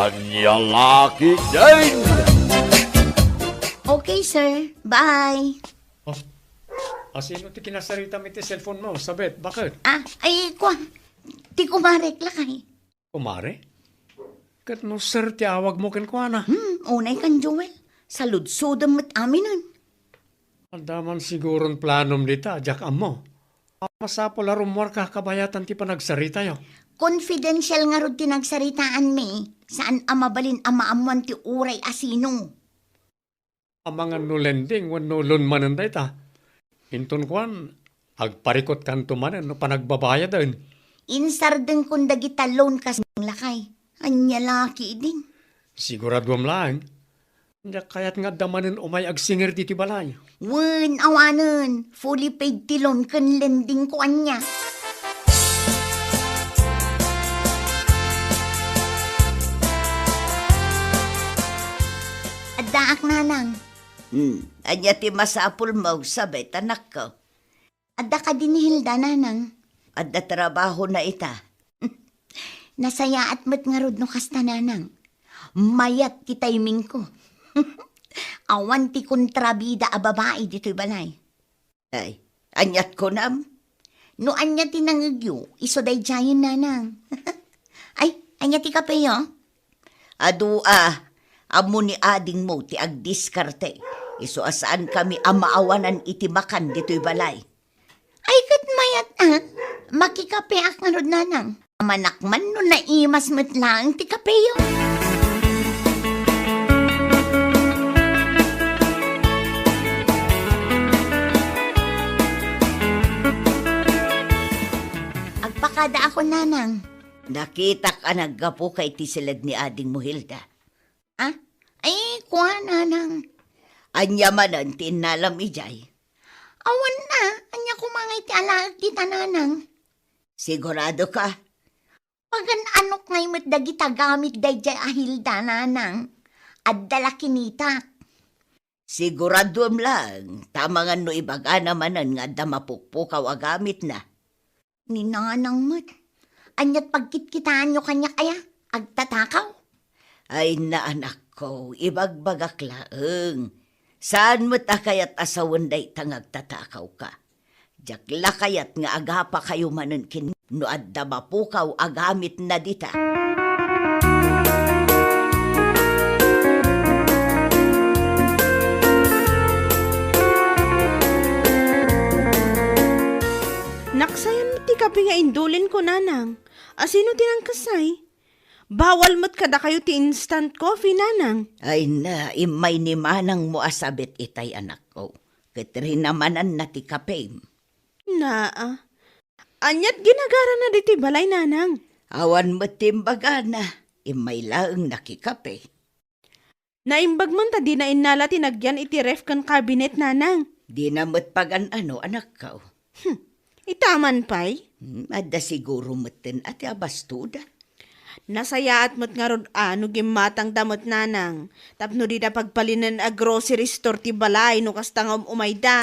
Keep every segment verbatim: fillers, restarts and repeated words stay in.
Ania la ketdin? Okay, sir. Bye. Oh, asino ti kinasaritam iti cellphone mo, Sabet? Bakit? Ah, ay, kuan. Ti kumarek lakay. Kumare? Ket no sir ti awagmo kenkuana? Hmm, unay kan Joel. Saludsodem met aminen. Adda man siguron planom dita, diak ammo. Masapul a rummuarka kabayatan ti panagsaritayo. Confidential ngarud ti nagsaritaanmi. Saan a mabalin a maammuan ti uray a sino. Amangan no lending wenno loan manen dayta. Inton kuan, agparikutkanto manen no panagbabayaden. Insardengkon dagita loan kas lakay. Ania la ketdin? Siguraduam laeng. Diak kayat nga adda manen umay agsingir ditoy balay. Wen, awanen. Fully paid ti loan ken lending ko ania. Addaak, nanang. Hmm, ania ti masapulmo, Sabet, anakko? Adda kadi ni Hilda, nanang. Adda trabahona ita. Nasayaat met ngarud no kasta, nanang. Mayat ti timingko. Awan ti kontrabida a babai ditoy balay. Ay, aniat kunam? No ania ti nangegyo, isu daydiayen, nanang. Ay, ania ti kapeyo? Adu a, ammo ni adingmo ti agdiskarte. Isu a saankami a maawanan iti makan ditoy balay. Ay, ket mayat a, makikapeak ngarud, nanang. Amanak man no naimas met laeng ti kapeyo. Agpakadaakon, nanang. Nakitak a naggapuka iti siled ni adingmo, Hilda. Ah? Ay, kua, nanang. Ania manen ti innalam idiay? Awan a, ania koma nga iti alaek dita, nanang? Sigurado ka? Pagan-anok ngay met dagita gamit daydiay a Hilda, nanang. Adda la kinitak. Siguraduem laeng, ta amangan no ibagana manen nga adda mapukpukaw a gamitna. Ni nanang met. Aniat pagkitkitaanyo kaniak aya? Agtatakaw? Ay, naanakko, ibagbagak laeng. Saan met a kayat a sawen dayta nga agtatakawka. Diak la kayat nga agapakayo manen ken no adda mapukaw a gamitna dita. Naksayan met ti kape nga indulinko, nanang. Asino ti nangkasay? Bawal met kadakayo ti instant coffee, nanang. Ay na, immay ni manangmo a sabit itay, anakko. Ket rinamananna ti kapem. Naa. Aniat ginagarana ditoy balay, nanang? Awan met ti imbagana. Immay laeng nakikape. Naimbag man ta dina innala ti nagyan iti ref ken cabinet, nanang. Dina met pagan-ano, anakko. Hmm. Ita man pay? Hmm, adda siguro metten a ti abastoda. Nasayaat met ngarud a no gimmatangda met, nanang, tapno dida pagbalinen a grocery store ti balay no kasta nga um-umayda.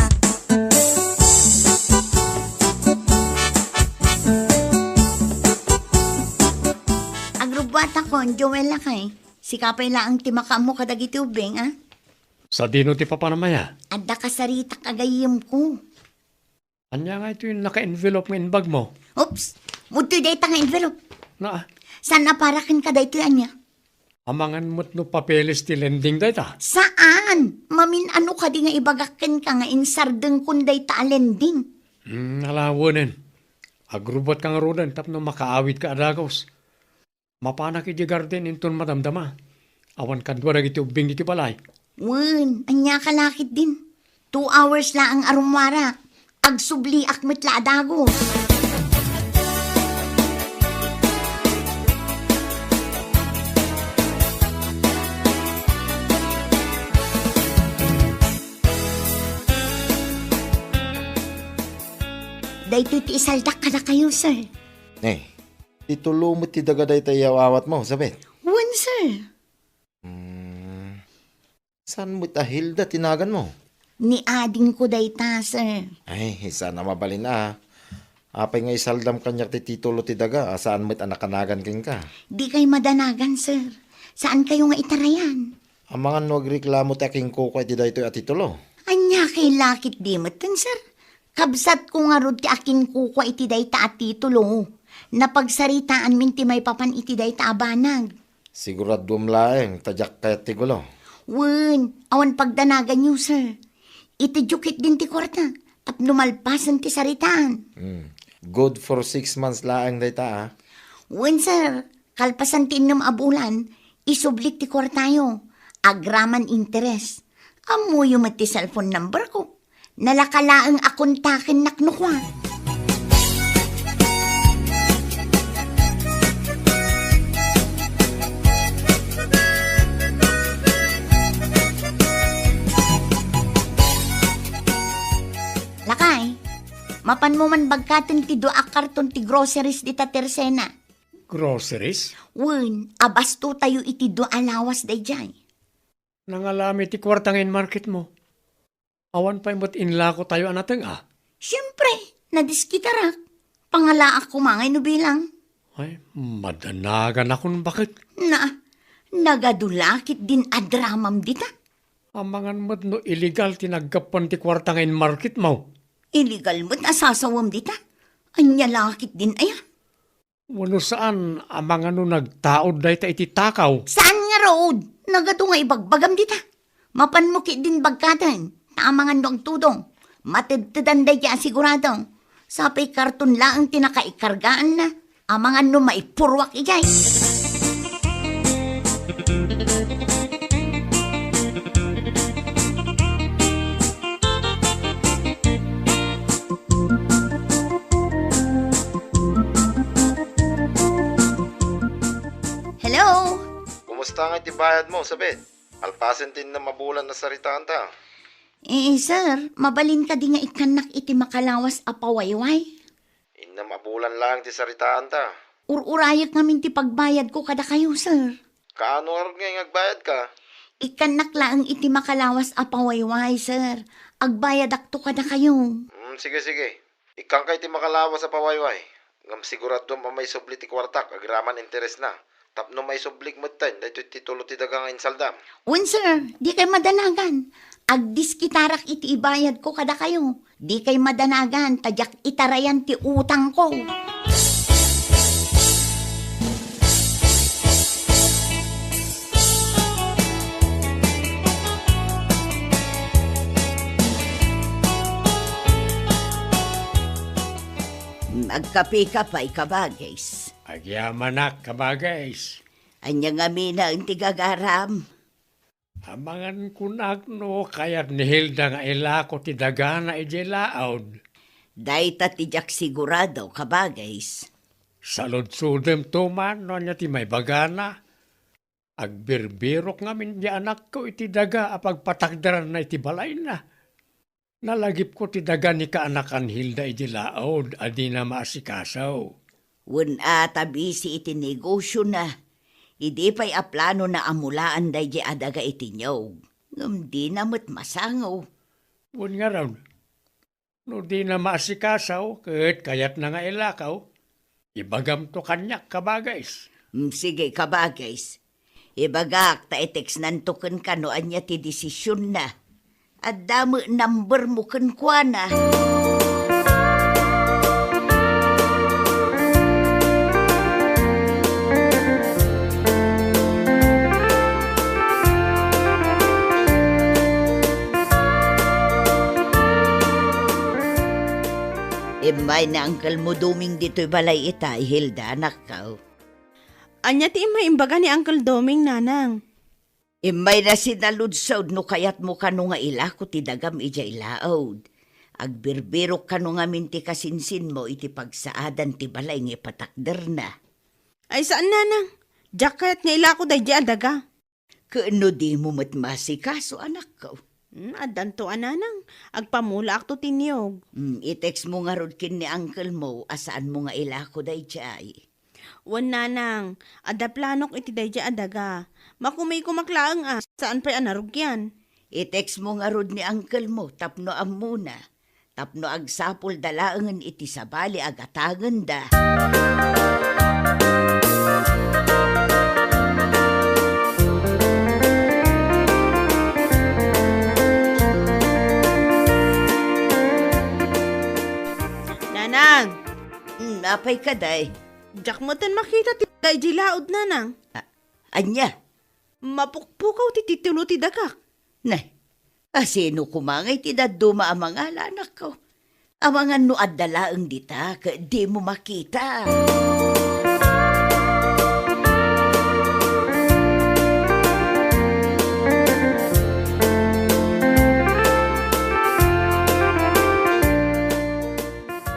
Agrubbuatakon, Joel, lakay. Sika pay laeng ti makaammo kadagiti ubbing, a? Sadino ti papanam aya? Adda kasaritak a gayyemko. Ania nga itoy naka-envelope nga imbagmo? Oops! Udtoy dayta nga envelope. Naa. Saan a para kenka daytoy ania? Amangan met no papeles ti lending dayta? Saan! Mamin-ano kadi nga ibagak kenka nga insardengkon dayta a lending? Hmm, alawenen. Agrubuatka ngaruden tapno makaawidka a dagus. Mapanak idiay garden inton madamdama. Awan kadua dagiti ubbing ditoy balay. Wen, ania ka la ketdin? Two hours laeng a rummuarak. Agsubliak met la a dagus. Daytoy ti isaldak kadakayo, sir. Eh, Ti tulo met ti daga dayta iyaw-awatmo, Sabet? Wen, sir. Hmm. Saan met a Hilda ti naganmo? Ni adingko dayta, sir. Ay, saan a mabalin a. Apay nga isaldam kaniak ti titulo ti daga a saan met a nakanagan kenka? Dikay madanagan, sir. Saankayo nga itarayan? Amangan no agreklamo ti akinkukua iti daytoy a titulo. Ania kay lakit di metten, sir? Kabsatko ngarud ti akinkukua iti dayta a titulo. Napagsaritaanmin ti maipapan iti dayta a banag. Siguraduam laeng ta diak kayat ti gulo. Wen, awan pagdanaganyo, sir. Itudiok ketdin ti kuarta, tapno malpasen ti saritaan. Hmm. Good for six months laeng dayta, ah. Wen, sir. Kalpasan ti innem a bulan, isublik ti kuartayo. Agraman interes. Ammoyo met ti cellphone number ko. Nalaka laeng a kontakennak no kua. Lakay, mapanmo man bagkaten ti dua a karton ti groceries dita Tersena. Groceries? Wen, abastotayo iti dua a lawas daydiay. Nangalami ti kuarta nga inmarketmo. Awan pay met inlakotayo a nateng-a. Siempre, nadiskitarak. Pangalaak koma ngay no bilang. Ay, madanaganakon baket. Na, nagadu lakit din a dramam dita. Amangan met no illegal ti naggapuan ti kuarta nga inmarketmo. Illegal met a sasawem dita. Ania lakit din aya? Wenno saan, amangan no nagtaud dayta iti takaw? Saan ngarud? Nagadu nga ibagbagam dita. Mapanmo ketdin bagkaten, ta amangan no agtudong. Matedtedan daydiay a sigurado. Sapay karton laeng ti nakaikargaanna. Amangan no maipurruak idiay. Hello? Kumusta nga iti bayadmo, Sabet? Alpasen ti innem a bulan a saritaanta. Eh, sir, mabalin kadi nga ikkannak iti makalawas a pawayway? Innem a bulan laeng ti saritaanta. Ur-urayek ngamin ti pagbayadko kadakayo, sir. Kaano ngarud nga agbayadka? Ikkannak laeng iti makalawas a pawayway, sir. Agbayadakto kadakayo. Hmm, sige, sige. Ikkanka iti makalawas a pawayway. Ngem siguraduam a maisubli ti kuartak agraman interesna. Tapno maisublik metten daytoy titulo ti daga nga insaldam. Wen, sir, dikay madanagan. Agdiskitarak iti ibayadko kadakayo. Dikay madanagan ta diak itarayan ti utangko. Agkapeka pay, kabagis. Agyamanak, kabagis. Ania ngamin ti gagaram? Amangan kunak no kayat ni Hilda nga ilako ti dagana idiay laud. Dayta ti diak sigurado, kabagis. Saludsodem to man no ania ti maibagana. Agbirbirok ngamin di anakko iti daga a pagpatakderanna iti balayna. Nalagipko ti daga ni kaanakan Hilda idi laud a dina maasikaso. Wen a ta bisi iti negosiona. Idi pay a planona a mulaan daydi a daga iti niyog, ngem dina met masango. Wen ngarud, no dina maasikaso ket kayatna nga ilakaw, ibagamto kaniak, kabagis. Mm, sige, kabagis. Ibagak ta i-textnanto kenka no ania ti desisionna. Adda met numbermo kenkuana. Immay ni Uncle mo Doming ditoy balay ita, Hilda, anakko. Ania ti immay imbaga ni Uncle Doming, nanang? Immayna sinaludsod no kayatmo kano nga ilako ti dagam idiay laud. Agbirbirok kano ngamin ti kasinsinmo iti pagsaadan ti balay nga ipatakderna. Ay, saan, nanang. Diak kayat nga ilako daydi a daga. Ket no dimo met maasikaso, anakko? Hmm, addanto a, nanang. Agpamulaakto ti niyog. Hmm, i-textmo ngarud ken ni uncle mo a saanmo nga ilako daydiay. Wen, nanang, adda planok iti daydiay a daga. Makumikomak laeng a, saan pay a narugian. I-textmo ngarud ni uncle mo tapno ammona, tapno agsapulda laengen iti sabali a gatangenda. Pay kadi? Diak metten makita ti daydi laud, nanang. A-, ania? Mapukpukaw ti titulo ti dagak. Nay, a sino koma ngay ti dadduma a mangala, anakko? Amangan no adda laeng dita ket dimo makita.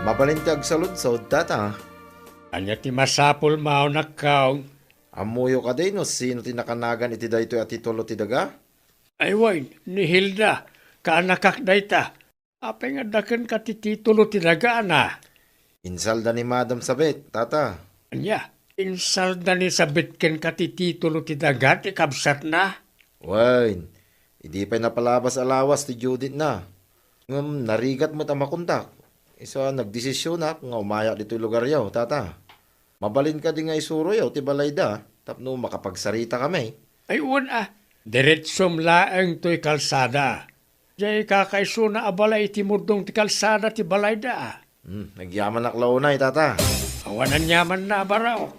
Mabalin ti agsaludsod, tata. Ania ti masapul, maunakkaw? Ammoyo kadi no sino ti nakanagan iti daytoy a titulo ti daga? Ay wen, ni Hilda, kaanakak dayta. Apay nga adda kenka ti titulo ti dagana? Insalda ni Madam Sabet, tata. Ania? Insalda ni Sabet kenka ti titulo ti daga ti kabsatna? Wen, idi pay napalabas a lawas ti due date-na. Ngem narigat met a makontak. Isu a nagdesisionak nga umayak ditoy lugaryo, tata. Mabalin kadi nga isuroyo ti balayda tapno makapagsaritakami? Ay, wen a, diretsom laeng toy kalsada. Diay kakaisuna a balay iti murdong ti kalsada ti balayda. Hmm, nagyamanak la unay, tata. Awan aniamanna a baro.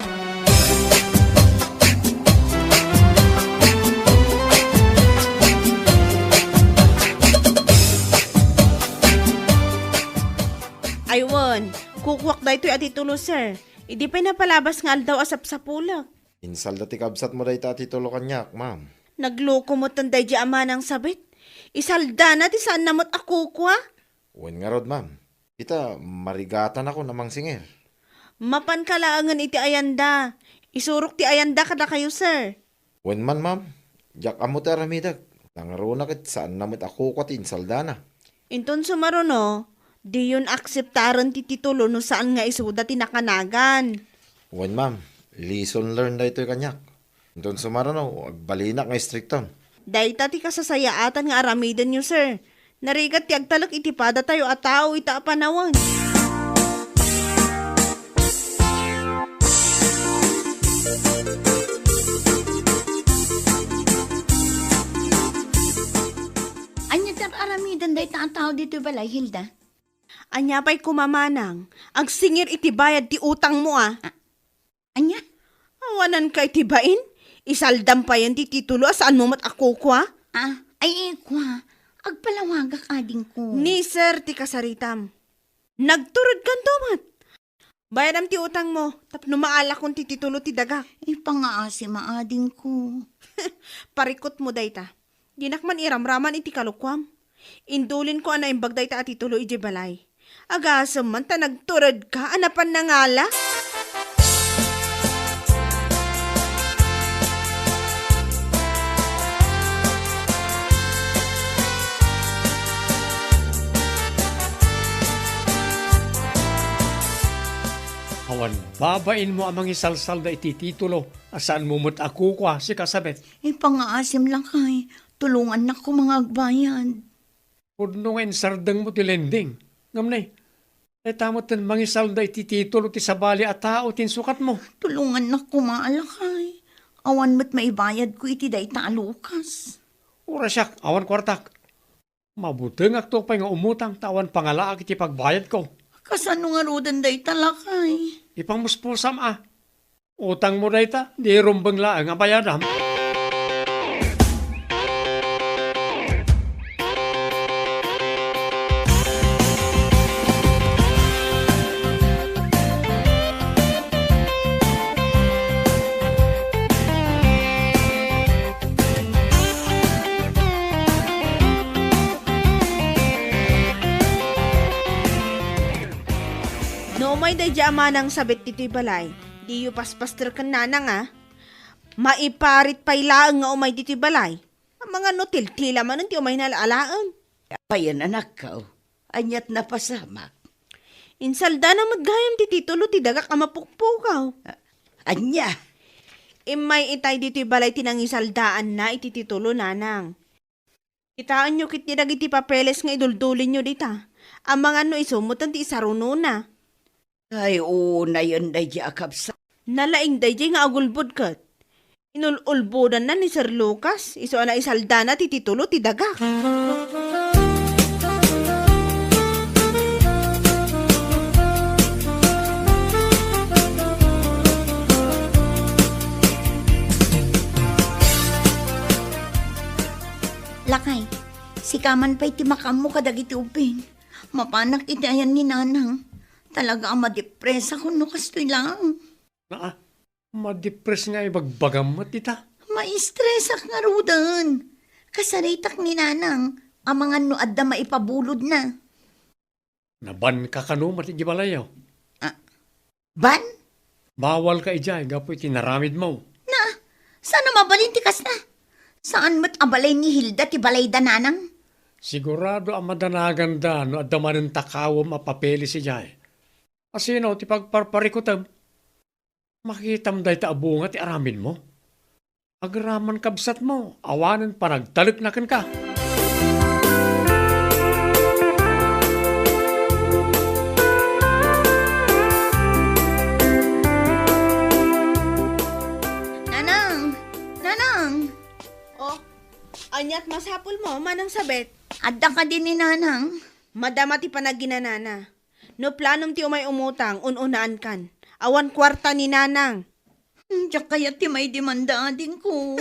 Ay wen, kukuak daytoy a titulo, sir. Idi pay napalabas nga aldaw a sapsapulek. Insalda ti kabsatmo dayta a titulo kaniak, ma'am. Nagloko metten daydi a manang sabet. Isaldana ti saanna met a kukua. Wen ngarud, ma'am. Ita, marigatanakon a mangsingir. Mapanka laengen iti ayanda. Isurok ti ayanda kadakayo, sir. Wen man, ma'am. Diak ammo ti aramidek. Nangruna ket saanna met a kukua ti insaldana. Inton sumaruno, diyon akseptaren ti titulo no saan nga isuda ti nakanagan. Wen, ma'am. Lesson learned daytoy kaniak. Inton sumaruno, agbalinak nga istrikton. Dayta ti kasasayaatan nga aramidenyo, sir. Narigat ti agtalek iti padatayo a tao ita a panawen. Ania ti ar-aramiden dayta a tao ditoy balay, Hilda? Ania pay koma manang, agsingir iti bayad ti utangmo a. A-, ania? Awananka iti bain? Isaldam payen ti titulo a saanmo met a kukua? Ah, ay, ikua, agpalawagak, adingko. Ni sir ti kasaritam. Nagturedkanto met. Bayadam ti utangmo, tapno maalakon ti titulo ti dagak. Ipangaasim a adingko. Parikutmo dayta. Dinak man iramraman iti kalokuam. Indulinko a naimbag dayta a titulo idiay balay. Agasem man ta nagturedka a napan nangala. Awan babainmo a mangisalsalda iti titulo a saanmo met a kukua, sika, Sabet. Ipangaasim, lakay. Tulongannak koma nga agbayad. Pudno nga insardengmo ti lending. Ngem ne, dayta metten mangisalda iti titulo ti sabali a tao ti insukatmo. Tulongannak koma, lakay. Awan met maibayadko iti dayta a lukas. Uray siak, awan kuartak. Mabutengakto pay nga umutang ta awan pangalaak iti pagbayadko. Kasano ngaruden dayta, lakay? Ipangmuspusam a. Utangmo dayta, di rumbeng laeng a bayadam. No umay daydi a manang sabet ditoy balay, diyo paspaster ken nanang a. Maiparit pay laeng nga umay ditoy balay. Amangan no tiltila manen ti umayna alaen. Apayen, anakko? Aniat napasamak? Insaldana met gayam ti titulo ti dagak a mapukpukaw. A-, ania? Immay itay ditoy balay ti nangisaldaanna iti titulo, nanang. Kitaenyo ketdi dagiti papeles nga iduldulinyo dita. Amangan no isu metten ti isarunona. Ay, unayen daydi a kabsat. Nalaing daydi nga agulbod ket inul-ulbodanna ni Sir Lucas, isu a naisaldana ti titulo ti dagak. Sika man pay ti makaammo kadagiti ubbing. Mapanak iti ayan ni Nanang. Talaga a madepresak no kastoy laeng. Naa, madepres nga ibagbagam met ita. Maistresak ngaruden. Kasaritak ni Nanang, amangan no adda maipabulodna. Nabanka kano met idiay balayyo? Ah, ban? Bawalka idiay gapu iti naramidmo. Na, saan a mabalin ti kasta? Saan met a balay ni Hilda ti balayda, Nanang? Sigurado a madanaganda no adda manen takawem a papeles idiay. Asino ti pagparparikutem? Makitam dayta a bunga ti aramidmo. Agraman kabsatmo, awanen panagtalekna kenka. Nanang! Nanang! Oh, aniat masapulmo, Manang Sabet? Adda kadi ni Nanang? Madama ti panaginanana. No planom ti umay umutang, un-unaankan. Awan kuarta ni Nanang. Hmm, diak kayat ti maidemanda, adingko.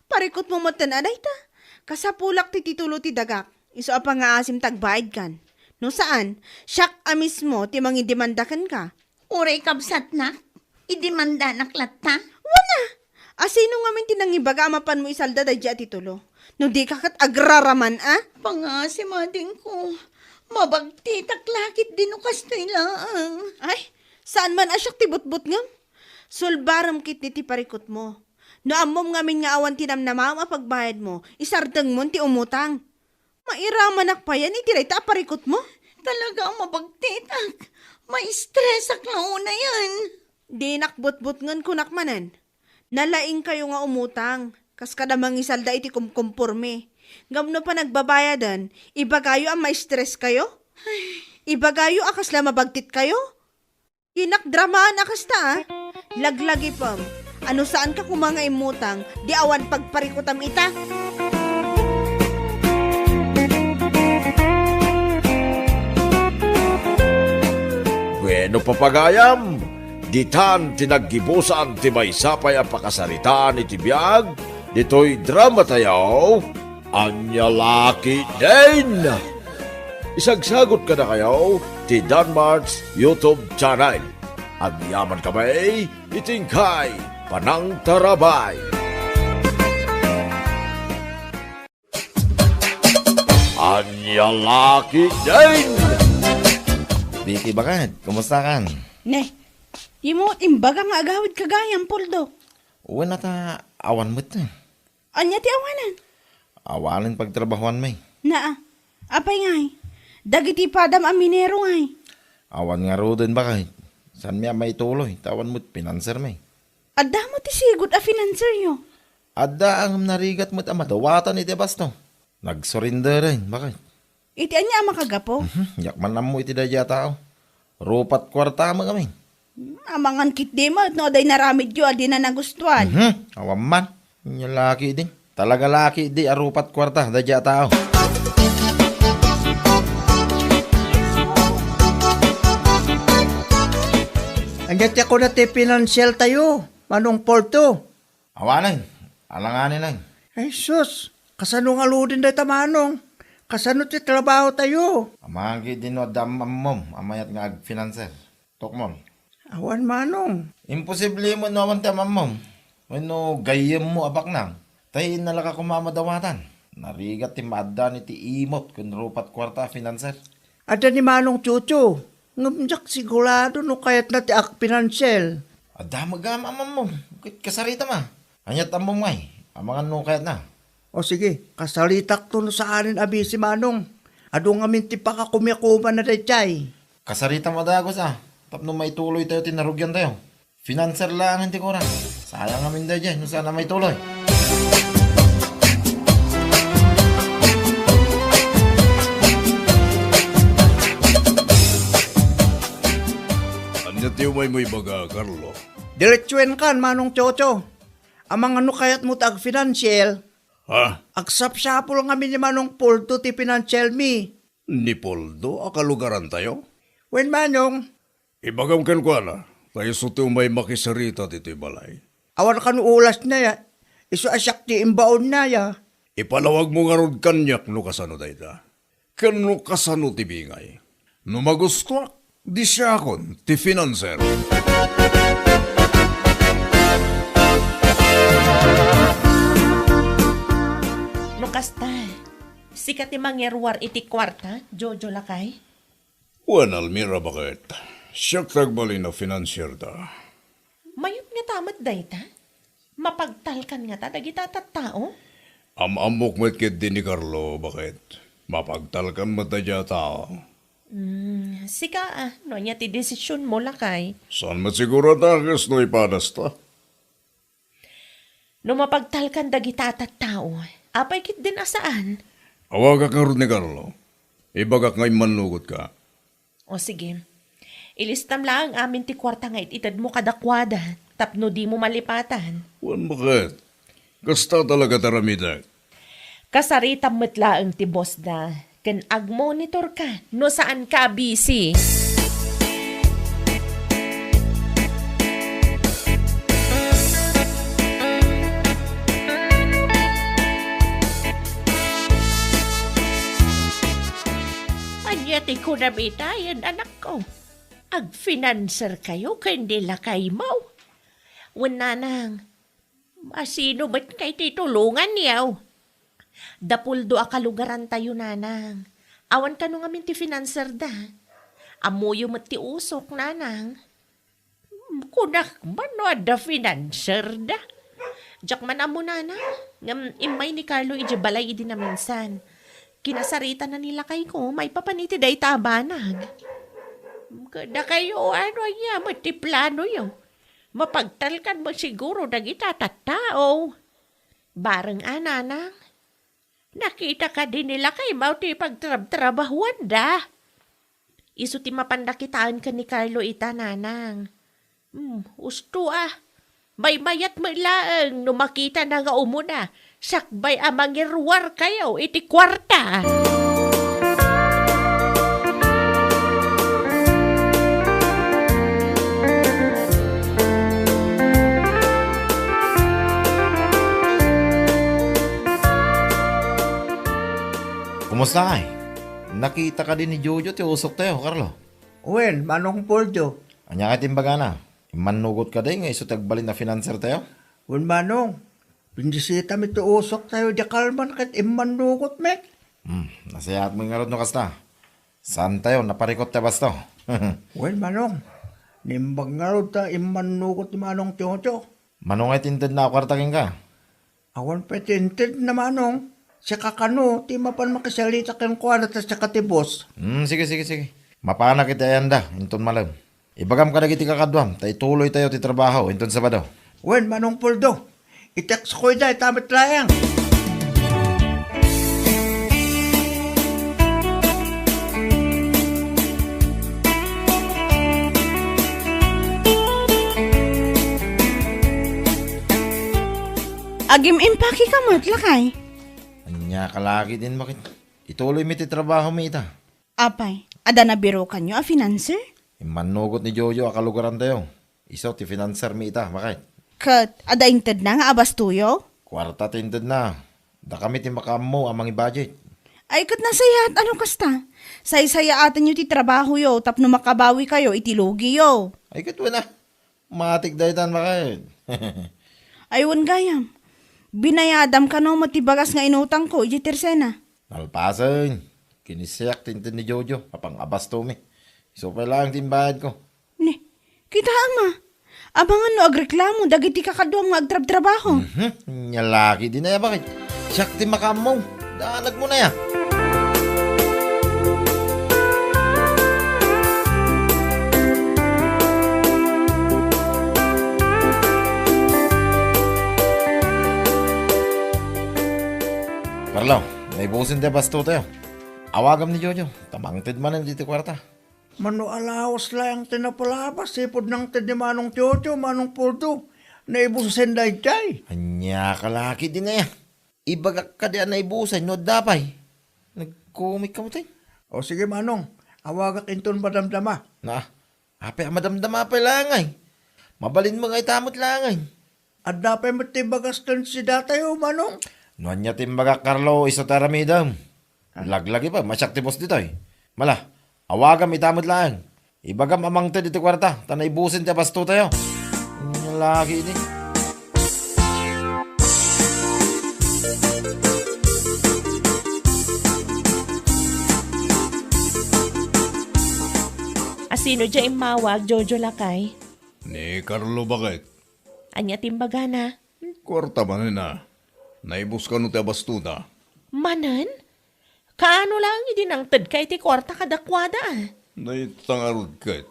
Parikutmo metten a dayta. Kasapulak ti titulo ti dagak. Isu a pangngaasim ta agbaidkan. No saan, siak a mismo ti mangidemanda kenka. Uray kabsatnak, idemandanak latta? Wen a! Asino ngamin ti nangibaga a mapanmo isalda daydiay a titulo? No dika ket agraraman a? Pangngaasim, adingko. Mabagtitak la ketdi no kastoy laeng. Ay, saan man a siak ti butbutngem? Sulbarem ketdi ti parikutmo. No ammom ngamin nga awan ti namnamaem a pagbayadmo, isardengmon ti umutang. Mairamanak payen iti dayta a parikutmo? Talaga a mabagtitak. Maistresak la unayen. Dinak butbutngen, kunak manen. Nalaingkayo nga umutang, kas kada mangisalda iti kumkumpormi. Ngem no panagbabayaden, ibagayo a maistreskayo? Ibagayo a kasla mabagtitkayo? Dinak dramaan a kasta, a. Laglagipem. Ano saanka koma nga immutang, di awan pagparikutam ita? Bueno, papagayam, ditan ti naggibusan ti maysa pay a pakasaritaan iti biag ditoy dramatayo. Ania la ketdin? Isagsagot kadakayo ti Danmart's YouTube channel. Agyamankami iti inkay panangtarabay. Ania la ketdin? Vicky, bakit? Kumusta kan? Ne, imo imbaga nga agawid ka gayam, Poldo. Wen a ta, awan met. Ania ti awanen? Awanen pagtrabahoanmi. Naa. Apay ngay? Dagiti padam a minero ngay? Awan ngaruden, bakit? Saanmi a maituloy, ta awan met financer mi. Adda met ti sigud a financer yo? Adda, ngem narigat met a madawatan iti basto. Nagsurrenderen, bakit? Iti ania a makagapu? Mhm, diak man ammo iti daydiay a tao. Rupat kuarta met ngamin. Amangan ketdi met no adda inaramidyo a dina nagustuan. Mhm, awan man. Ania la ketdi? Talaga la ketdi a rupat kuarta daydiay a tao. Ania ti kuna ti finansial tayo, Manong Porto? Awanen, alanganen. Ay sus, kasano ngaruden dayta, Manong? Kasano ti trabaho tayo? Amangan ketdi no adda am-, ammom a mayat nga agfinanser. Tukmol. Awan, Manong. Imposible met no awan ti am-ammom. Wenno gayyemmo a baknang. Tay innalaka koma a madawatan. Narigat ti maaddaan iti imot ken rupat kuarta a finanser. Adda ni Manong Chucho. Ngem diak sigurado no kayatna ti agpinansiel. Adda met gayam am-ammom. Ket kasaritam a. Aniat ammom ngay? Amangan no kayatna. O sige, kasaritakto no saanen a bisi, Manong. Adu ngamin ti pakakumiakuman a daydiay. Kasaritam a dagus a, tapno maituloy tayo ti narugian tayo. Finanser laengen ti kurak. Sayang ngamin daydiay no saan a maituloy. Ania ti umaymo ibaga, Carlo? Diretsuenkan, Manong Chocho. Amangan no kayatmo ti agfinansiel. Ha? Agsapsapul ngamin ni Manong Poldo ti pinansielmi. Ni Poldo a kalugarantayo? Wen, Manong. Ibagam kenkuana, ta isu ti umay makisarita ditoy balay. Awan kano ulasna ya. Isu a siak ti imbaonna ya. Ipalawagmo ngarud kaniak no kasano dayta, ken no kasano ti bingay. No magustoak, di siakon ti financer. No kasta, sika ti mangiruar iti kuarta, Jojo lakay? Wen, Almira, baket. Siak ti agbalin a financier da. Mayat ngata met dayta? Mapagtalkan ngata dagita tattao? Am-ammok met ketdi ni Carlo, baket. Mapagtalkan met dayta a tao. Hmm, sika, ah, no ania ti desisionmo, lakay? Saan met siguro a dakes no ipadasta? No mapagtalkan dagita a tattao, apay ketdin a saan? Awagak ngarud ni Carlo. Ibagak nga immannugotka. O sige. Ilistam laeng amin ti kuarta nga it-itedmo kadakuada tapno dimo malipatan. Wen, baket. Kasta talaga ti aramidek. Kasaritam met laeng ti bossda, ken agmonitorka no saanka a busy. Ania ti kunam itayen, anakko? Agfinanserkayo ken ni lakaymo? Wen, nanang, a sino met ngay ti tulonganyo? Da Puldo a kalugarantayo, nanang. Awan kano ngamin ti finanserda. Ammoyo met ti usok, nanang. Hmm, kunak man no adda finanserda. Diak man ammo, nanang, ngem immay ni Carlo idiay balay idi naminsan. Kinasaritana ni lakayko maipapan iti dayta a banag. Kadakayo, ano aya met ti planoyo? Mapagtalkan met siguro dagita tattao. Bareng a, nanang. Nakita kadi ni lakaymo ti pagtrabtrabahuanda? Isu ti mapanda kitaen ken ni Carlo ita, nanang. Hmm, usto a. Maymayat met laeng no makitana nga umuna, sakbay a mangiruarkayo iti kuarta. Kumusta, ay? Nakita kadi ni Jojo ti usoktayo, Carlo? Wen, Manong Poldo. Ania kay ti imbagana? Immannugot kadi nga isu ti agbalin a finansertayo? Wen, Manong. Binisitami ti usoktayo idiay Calman ket immannugot met. Hmm, nasayaat met ngarud no kasta. Saantayo naparikut ti abasto? Wen, Manong. Naimbag ngarud ta immannugot ni Manong Jojo. Mano ngay ti intedna a kuarta kenka? Awan pay ti intedna, Manong. Sika kano ti mapan makisalita kenkuana ta sika ti boss. Hmm, sige, sige, sige. Mapanak iti ayanda, inton malem. Ibagam kadagiti kakaduam, ta ituloytayo ti trabaho inton Sabado. Wen, Manong Poldo. I-textko ida, ita met laeng. Agim-impakeka met, lakay. Ania ka lagi din, baket? Ituloymi ti trabahomi ita. Apay, adda nabirukanyo a financer? Immannugot ni Jojo a kalugarantayo. Isu ti finansermi ita, baket. Ket adda intedna nga abastoyo? Kuarta ti intedna. Dakami ti makaammo a mangi-budget. Ay, ket nasayaat a no kasta. Saysayaatenyo ti trabahoyo tapno makabawikayo iti lugiyo. Ay, ket wen a. Matik daytan, baket. Ay, wen gayam. Binayadam kano met ti bagas nga inutangko idiay Tersena? Nalpasen. Kinisiak ti inted ni Jojo a pang-abastomi. Isu pay laeng ti imbayadko. Ni, kitaem a. Amangan no agreklamo dagiti kakaduam nga agtrabtrabaho. Mhm. Nia lagi din aya, baket. Siak ti makaammo. Danagmo na ya. Carlo, naibusen ti abastotayo. Awagam ni Jojo, ta mangted manen ditoy kuarta. Mano a lawas laeng ti napalabas, sipud nangted ni Manong Jojo, Manong Poldo. Naibusen daydiay. Ania ka laki din aya? Ibagak kadi a naibusen no adda pay. Nagkumit ka met. O sige, Manong, awagak inton madamdama. Na, apay a madamdama pay laeng ay. Mabalin mo nga ita met laeng ay. Adda pay met ti bagas ken sidatayo, Manong. No ania ti imbagak, Carlo, isu ti aramidem. Ah. Laglagi pa, masiak ti boss ditoy. Mala, awagam ita met laeng. Ibagam a mangted iti kuarta, ta naibusen ti abastotayo. Ania lagi ini. Asino dia immawag, Jojo lakay? Ni Carlo, baket. Ania ti imbagana? Kuarta manen a. Naibus kano ti abastona. Manen? Kaano laeng idi nangtedka iti kuarta kadakuada? Naitang arud ket.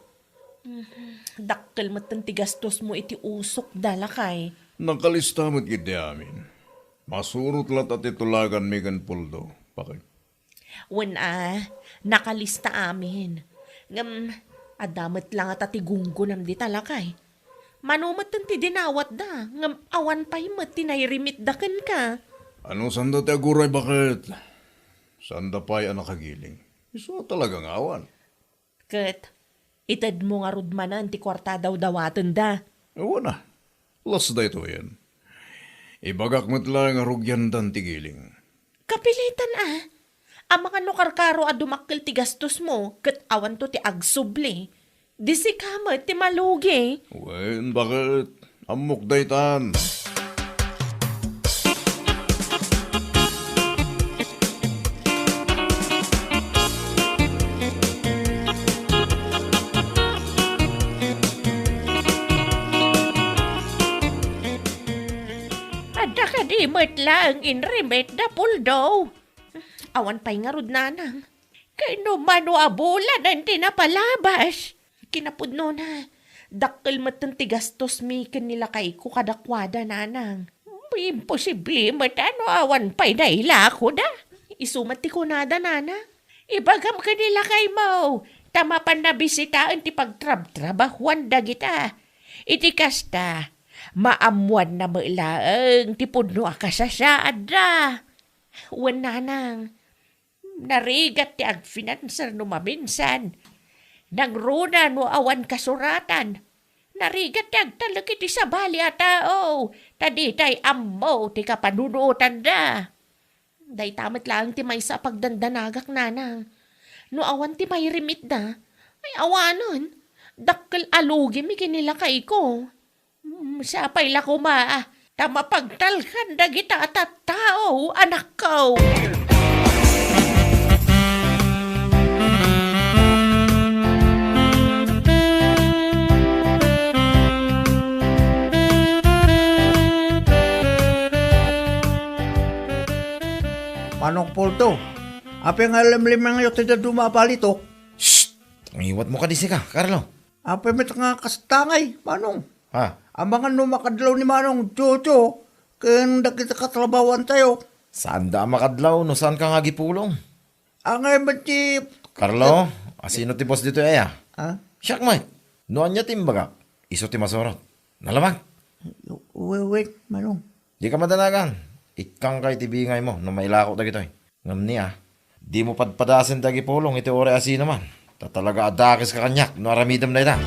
Dakkel metten ti gastosmo iti usokda, lakay. Nakalista met ketdi amin. Masurot latta ti tulaganmi ken Poldo, baket. Wen a, nakalista amin. Ngem, adda met la ngata ti gunggonam dita, lakay. Mano metten ti dinawatda, ngem awan pay met ti nairimitda kenka. Ano sanda ti aguray, baket? Sanda pay a nakagiling. Isu a talaga nga awan. Ket itedmo ngarud manen ti kuarta a dawdawatenda. Awan a. Las daytoyen. Ibagak met laeng a rugiandan ti giling. Kapilitan a. Amangan no karkaro a dumakkel ti gastosmo ket awanto ti agsubli. Di sika met ti malugi. Wen, baket? Ammok daytan. Adda kadi met laeng inrimit da Poldo? Awan pay ngarud, nanang. Ken no mano a bulanen ti napalabas? Kinapudnona, dakkel metten ti gastosmi ken ni lakayko kadakuada, nanang. Imposible met a no awan pay nailakoda. Isu met ti kunada, nanang. Ibagam ken ni lakaymo, ta mapanna bisitaen ti pagtrabtrabahuan dagita. Iti kasta, maammuanna met laeng ti pudno a kasasaadda. Wen, nanang, narigat ti agfinanser no maminsan. Nangruna no awan kasuratan. Narigat ti agtalek iti sabali a tao, ta ditay ammo ti kapanunotanda. Dayta met laeng ti maysa a pagdandanagak, nanang. No awan ti mairimitda, ay awanen, dakkel a lugimi ken ni lakayko. Mm, sapay la koma, ah, ta mapagtalkan dagita a tattao, anakko. Manong Poldo, apay nga limlimangyo ti dadduma a balitok? Shh! Ngiwatmo kadi sika, Carlo. Apay met nga kasta ngay, Manong? Ha? Amangan no makadlaw ni Manong Jojo ken dagiti katrabahoantayo. Saanda a makadlaw no saanka nga agipulong. Angay met ti Carlo, asino ti boss ditoy aya? Ha? Siak met. No ania ti imbagak, isu ti masurot. Nalabag. Wen, wen, Manong. Dika madanagan. Ikkangka iti bingaymo no mailako dagitoy. Ngem ni a, dimo padpadasen ti agipulong iti uray a sinoman. Ta talaga a dakeska kaniak no aramidem dayta.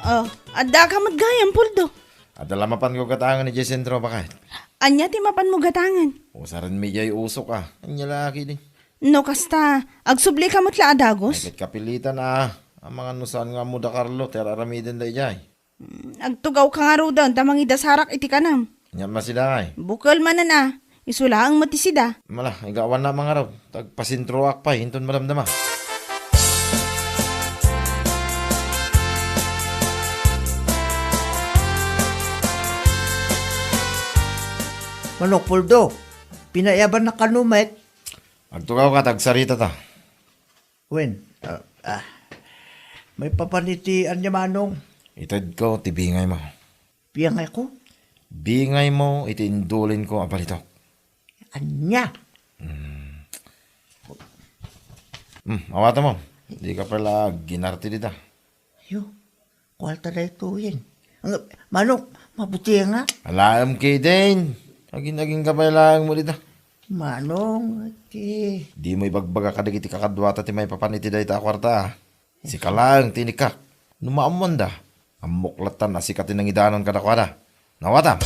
Oh, addaka met gayam, Poldo. Adda la mapanko gatangen idiay sentro, baket. Ania ti mapanmo gatangen? Usarenmi idiay usok a. Ania la ketdi? No kasta, agsublika met la a dagus? Ay, ket kapilitan a. Amangan no saan nga ammo da Carlo ti ar-aramidenda idiay. Mm, agtugawka ngaruden ta mangidasarak iti kanam. Ania met sida ay? Bukel manen a. Isu laeng met ti sida. Mala, iga awan na mangarab. Tagpasentroak pay inton madamdama. Manok Poldo, pinaiyabannak kano met? Agtugawka ta agsaritata. Wen, ah, ah, maipapan iti ania, Manong? Itedko ti bingaymo. Bingayko? Bingaymo iti indulinko a balitok. Ania? Hmm. Hmm, awatem. Dika pay la aginarte dita. Yo, kuarta daytoyen. Ang, Manong, mabuti nga. Alaem ketdin. Agin-agin ka pay laeng mo dita. Manong, ati. Dimo ibagbaga kadagiti kakaduata ti maipapan iti dayta a kuarta, a. Sika laeng ti inikak. No maammoanda, ammok lattan a sika ti nangidanan kadakuada. Nawatam!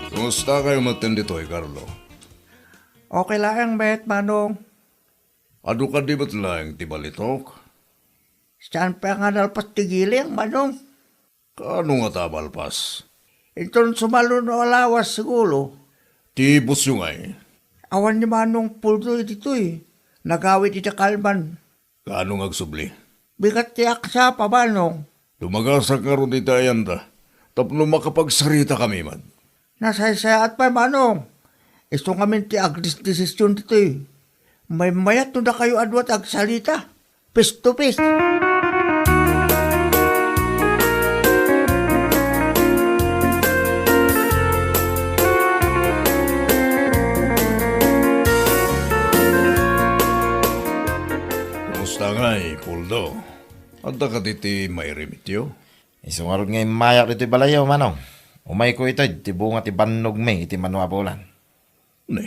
Kumusta kayo metten ditoy, Carlo? Okay laeng met, Manong. Adu kadi met laeng ti balitok? Saan pay nga nalpas ti giling, Manong? Kaano nga ta malpas? Inton sumalo no alawas, siguro. Ti busyo ngay? Awan ni Manong Puldo ditoy. Nagawid ida kalman. Kaano nga agsubli? Bigat ti aksapa, Manong. Dumagasak ngarud iti ayanda tapno makapagsarita kami man. Nasaysayaat pay, Manong. Isu ngamin ti agdesdesisyon ditoy. Maymayat no dakayo a dua ti agsalita. Face to face. Kumusta ngay, Puldo? Adda kadi ti mairimityo? Isu ngarud nga immayak ditoy balayyo, Manong. Umayko ited ti bunga ti bannogmi iti mano a bulan. Ne,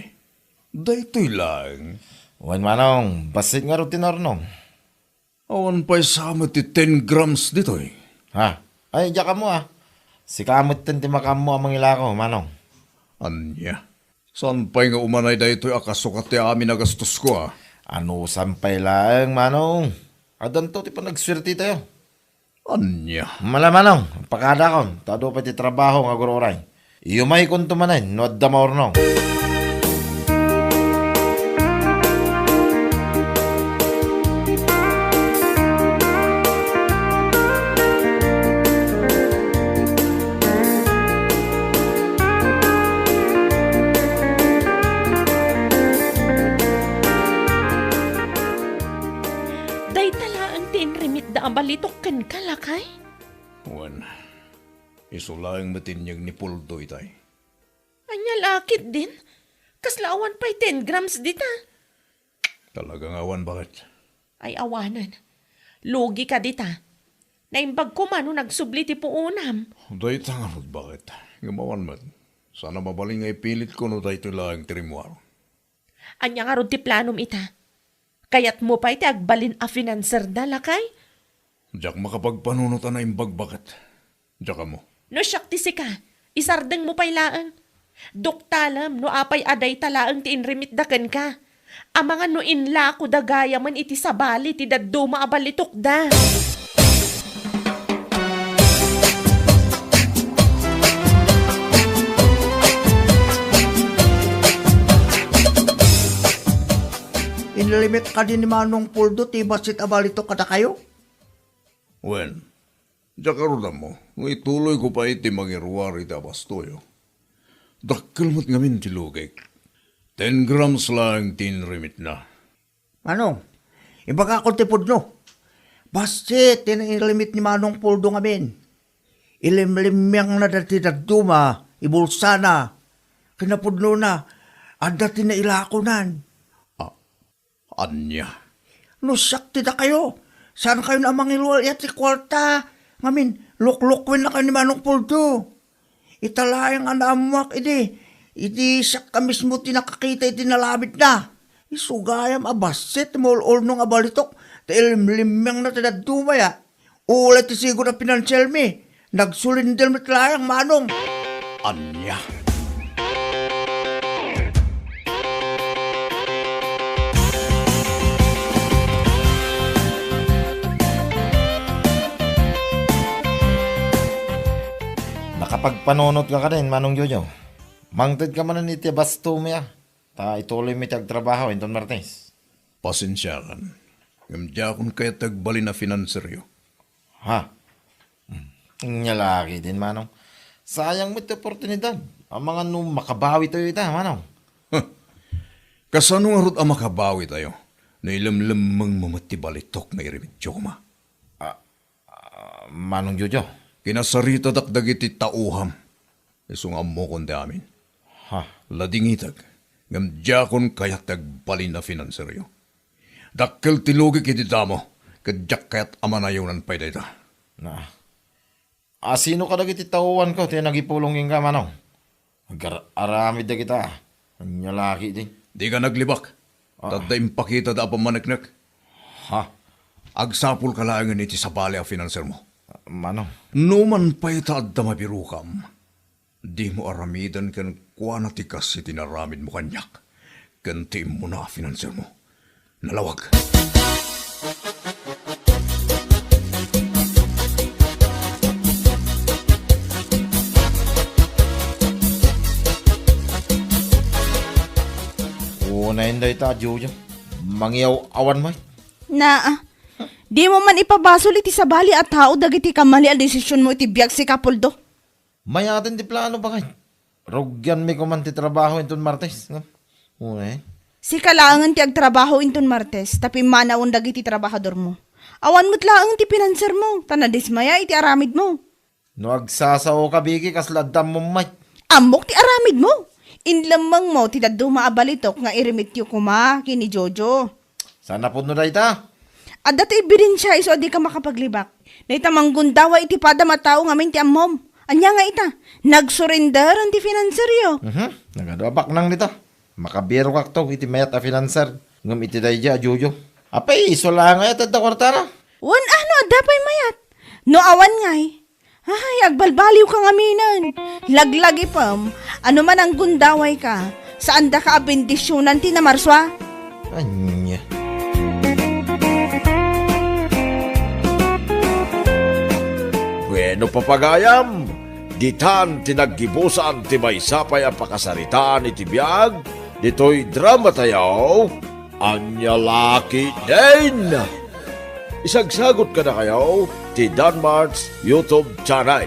daytoy laeng? Wen, Manong, bassit ngarud ti naurnong. Awan pay sa met ti ten grams ditoy. Ha? Ay, diak ammo, a. Sika metten ti makaammo a mangilako, Manong. Ania? Saan pay nga umanay daytoy a kasukat ti amin a gastosko, a? Anusan pay laeng, Manong. Addanto ti panagsuertetayo. Ania? Mala, Manong, pakadakon, ta adu pay ti trabaho nga agur-uray. Iyumaykonto manen no adda maurnong. Dayta laeng ti inrimitda a balitok kenka, lakay? Wen, isu laeng met ti inyeg ni Puldo itay. Ania la ketdin? Kasla awan pay ten grams dita? Talaga nga awan, baket. Ay, awanen. Lugi ka dita. Naimbag koma no nagsubli ti puonam. Dayta ngarud, baket. Ngem awan met. Saan a mabalin nga ipilitko no daytoy laeng ti rimmuar. Ania ngarud ti planom ita? Kayatmo pay ti agbalin a finanserda, lakay? Diak makapagpanunot a naimbag, baket. Diak ammo. No siak ti sika, isardengmo pay laeng. Duktalem no apay a dayta laeng ti inrimitda kenka. Amangan no inlakoda gayamen iti sabali ti dadduma a balitokda. Inlimit kadi ni Manong Puldo ti bassit a balitok kadakayo? Wen, diak ngarud ammo no ituloyko pay ti mangiruar iti abastoyo. Dakkel met ngamin ti lugik. Ten grams laeng ti inrimitna. Manong, ibagakon ti pudno. Bassit ti inlimit ni Manong Puldo ngamin. Ilimlimmiangna dati dadduma, ibulsana. Kinapudnona, adda ti nailakonan. A-, ania? No siak ti dakayo, saankayon a mangilual-iat ti kuarta. Ngamin, luklukwenna kayo ni Manong Puldo. Ita laeng a naammoak idi, idi siak a mismo ti nakakita iti nalamidna. Isu gayam a bassit ti maul-ulnong a balitok, ta ilimlimmiangna ti dadduma ya. Ulay ti sigud a pinansielmi, nagsulinder met laeng, Manong. Ania? Nakapagpanunot ka kadin, Manong Jojo. Mangted ka manen iti bastomi a. Ta ituloymi ti agtrabaho inton Martes. Pasensiakan. Ngem diakon kayat ti agbalin a finanseryo. Ha? Hmm. Ania la ketdin, Manong. Sayang met ti oportunidad. Amangan no makabawitayo ita, Manong. Huh. Kasano ngarud a makabawitayo no ilemlemmengmo met ti balitok nga irimityo koma? Ah, ah, Manong Jojo. Kinasaritadak dagiti taoham. Isu nga ammokon ti amin. Ha? Ladingitek, ngem diakon kayat ti agbalin a finanseryo. Dakkel ti lugik iti damo, ket diak kayat a manayonan pay dayta. Na. Asino kadagiti taoanko ti nagipulong kenka, Manong? Agar-aramid dagita. Ania la ketdi? Dika naglibak. Ah. Tadda impakitada a pammaneknek. Ha? Agsapulka laengen iti sabali a finansermo. Manong. Numan pay ta adda mabirokam, dimo aramiden kenkuana ti kas iti naramidmo kaniak ken ti immuna a finansermo. Nalawag. Unayen dayta a Jojo. Mangiyaw-awan met. Naa. Dimo man ipabasol iti sabali a tao dagiti kamali a desisionmo iti biag, sika, Apoldo. Mayaten ti plano, baket. Rugianmi koman ti trabaho inton Martes, ngem. Uy. Sika laengen ti agtrabaho inton Martes, ta pimmanawen dagiti trabahadormo. Awan met laeng ti finansermo, ta nadismaya iti aramidmo. No agsasaoka, Vicky, kasla adda ammom met. Ammok ti aramidmo. Inlemmengmo ti dadduma a balitok nga iremityo koma ken ni Jojo. Saan a pudno dayta? Adda ti ebidensia isu a dika makapaglibak. Dayta manggundaway iti padam a tao ngamin ti ammom. Ania nga ita? Nagsurrender ti finanseryo. Mhm. Nagadu a baknang dita. Makabirokakto iti mayat a finanser. Ngem iti daydiay a Jojo. Apay, isu laeng ngay ti adda kuartana? Wen a, no adda pay mayat. No awan ngay, ay, agbalbaliwka ngaminen. Laglagipem, ano man a gundawayka, saandaka a bendisionan ti namarsua? Ania? Bueno, papagayam, ditan ti naggibusan ti maysa pay a pakasaritaan iti biag ditoy dramatayo. Ania la ketdin? Isagsagot kadakayo ti Danmart's YouTube channel.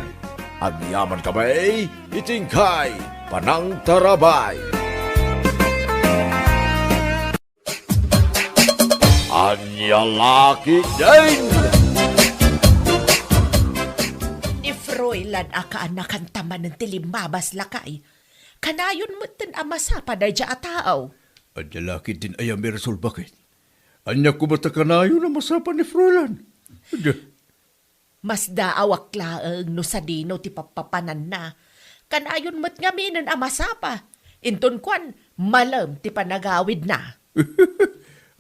Agyamankami iti inkay panangtarabay. Ania la ketdin? Ni Froilan a kaanakan ta manen ti limmabas, lakay. Kanayon metten a masapa daydiay a tao. Ania la ketdin aya a miresolba ket? Ania koma ta kanayon a masapa ni Froilan? Ania? Masdaawak laeng no sadino ti pappapananna. Kanayon met ngaminen a masapa. Inton kuan, malem ti panagawidna.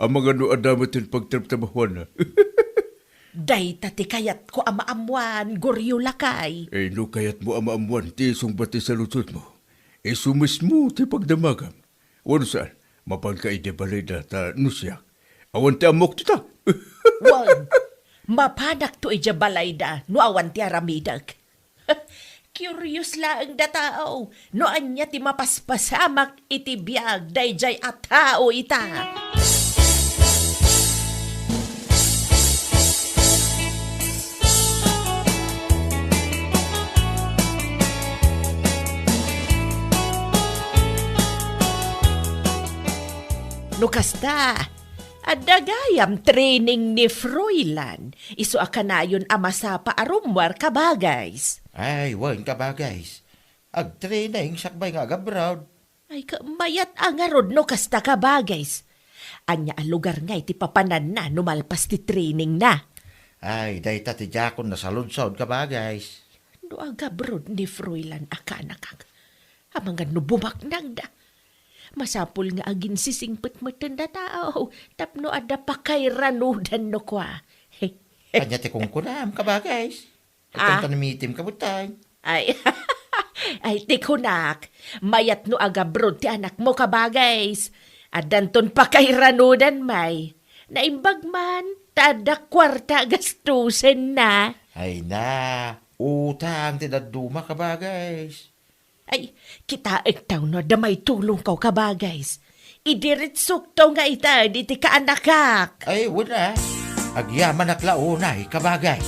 Amangan no adda met ti pagtrabtrabahuanna. Dayta ti kayatko a maammuan, Goryo, lakay. Eh, no kayatmo a maammuan ti isungbat ti saludsodmo, isu mismo ti pagdamagam. Wenno saan, mapanka idiay balayda ta no siak, awan ti ammok dita. Wen, mapanakto idiay balayda no awan ti aramidek. Curious laeng da tao no ania ti mapaspasamak iti biag daydiay a tao ita. No kasta, adda gayam training ni Froilan, isu a kanayon a masapa a rummuar, kabagays. Ay, wen, kabagays. Agtraining sakbay nga agabroad. Ay, ka-, mayat a ngarud no kasta, kabagays. Ania a lugar ngay ti papananna no malpas ti trainingna? Ay, dayta ti diakon nasaludsod, kabagays. No agabroad ni Froilan a kaanakak, amangan no bumaknangda. Masapul nga aginsisingpet metten da tao tapno adda pakairanudan no kua. Ania ti kunkunam, kabagays? Ah. Agkanto ni meeting ka, butay. Ay, ay, ti kunak, mayat no agabroad ti anakmo, kabagays. Addanton pakairanudan, may. Naimbag man, ta adda kuarta a gastusenna. Ay na, utang ti dadduma, kabagays. Ay, kitaek ta no adda maitulongko, kabagays. Idiritsok to nga ita diti kaanakak. Ay, wen a. Agyamanak la unay, kabagay.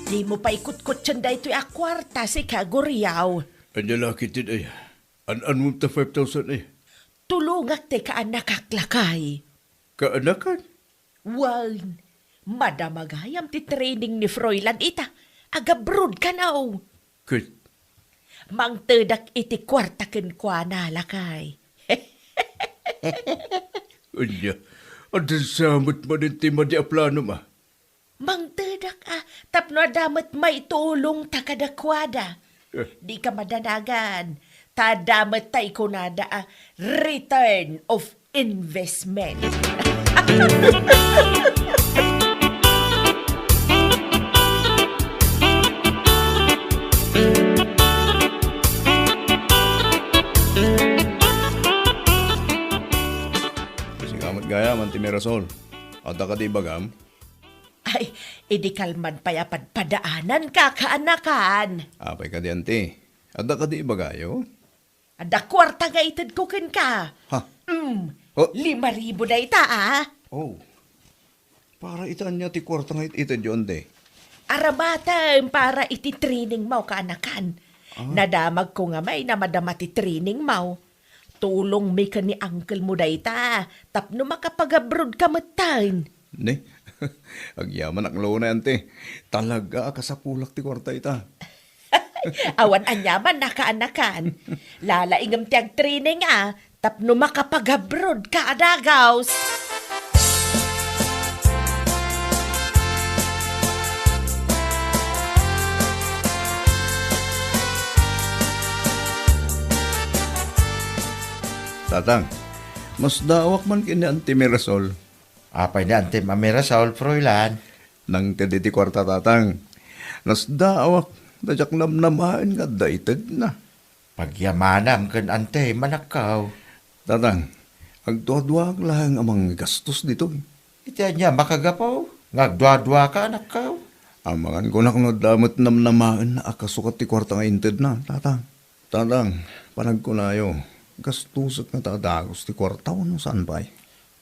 Dimo pay kutkutien daytoy a kuarta, sika, Guriaw. Ania la ketdin aya? An-anmom ta five thousand aya? Tulongak ti kaanakak, lakay. Kaanakan? Wen, madama gayam ti training ni Froilan ita. Agabroad kano. Ket? Mangtedak iti kuarta kenkuana, lakay. Ania, adda sa met manen ti madi a planom, a? Mangtedak, a, tapno adda met maitulongta kadakuada. Eh. Dika madanagan, ta adda met tay kunada a return of investment. Sika met gayam, Auntie Mirasol. Adda kadi ibagam? Ay, idi kalman pay a padpadaananka, kaanakan. Apay kadi, Auntie? Adda kadi ibagayo? Adda kuarta nga itedko kenka. Ha? Mm. Oh. Lima ribu dayta, a. Oh. Para iti ania ti kuarta nga it-, itedyo, Auntie? Aramatem para iti training mo, kaanakan. Ah. Nadamagko nga may namadama ti training mo. Tulongmi ken ni uncle mo dayta, tapno makapag-abroad ka metten. Ne? Agyamanak laeng, Auntie. Talaga a kasapulak ti kuarta ita. Awan aniaman, kaanakan. Lalaingem ti agtraining, a, tapno makapag-abroad ka a dagaws. Tatang, masdaawak man ken ni Auntie Mirasol. Apay ni Auntie Mirasol, Froilan? Nangted iti kuarta, Tatang. Nasdaawak, ta diak namnamaen nga adda itedna. Pagyamanam ken Auntie, manakkaw. Tatang, agduaduaak laeng a manggastos ditoy. Iti ania makagapu nga agduaduaka, anakkaw? Amangan kunak no adda met namnamaenna a kasukat ti kuarta nga intedna, Tatang. Tatang, panagkunayo, gastusek ngata a dagus ti kuarta wenno saan pay?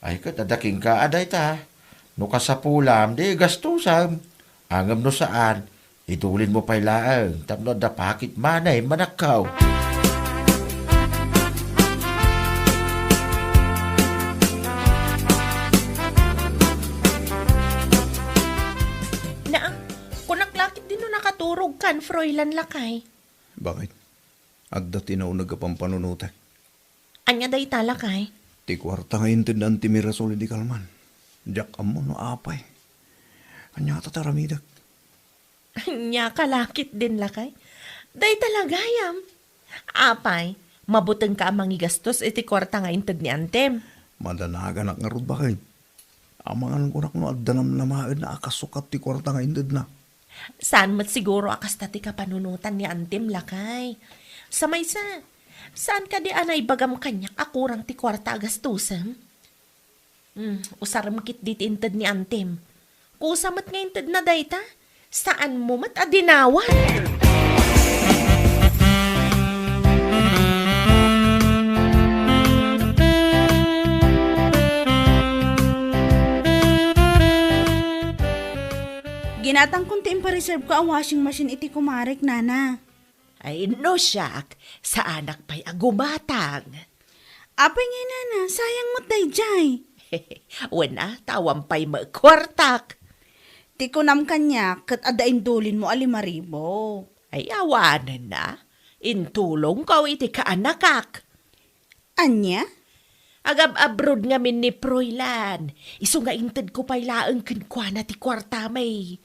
Ay, ket adda kenka a dayta. No kasapulam, di gastusem. Ngem no saan, idulinmo pay laeng tapno adda pocket money, manakkaw. Naa, kunak la ketdi no nakaturogkan, Froilan, lakay. Bakit? Adda ti nauneg a pampanunotek. Ania dayta, lakay? Ti kuarta nga inted ni Auntie Mirasol idi kalman. Diak ammo no apay. Ania ngata ti aramidek? Ania ka la ketdin, lakay? Dayta la gayam. Apay, mabutengka a mangigastos iti kuarta nga inted ni Antem? Madanaganak ngarud, baket. Amangan kunak no adda namnamaenna a kasukat ti kuarta nga intedna. Saan met siguro a kasta ti kapanunotan ni Antem, lakay. Sa maysa, saan kadi a naibagam kaniak a kurang ti kuarta a gastusem? Hmm, usarem ketdi ti inted ni Antem. Kusa met nga intedna dayta. Saanmo met a dinawan? Ginatangkon ti impareserveko a washing machine iti kumarek, nana. Ay, no siak, saanak pay a gumatang. Apay ngay, nana, sayang met daydiay. Wen a, ta awan pay met kuartak. Ti kunam kaniak, ket adda indulinmo a lima ribu. Ay, awanen a. Intulongko iti kaanakak. Ania? Agab-abrod ngamin ni Froilan. Isu nga intedko pay laeng kenkuana ti kuartami.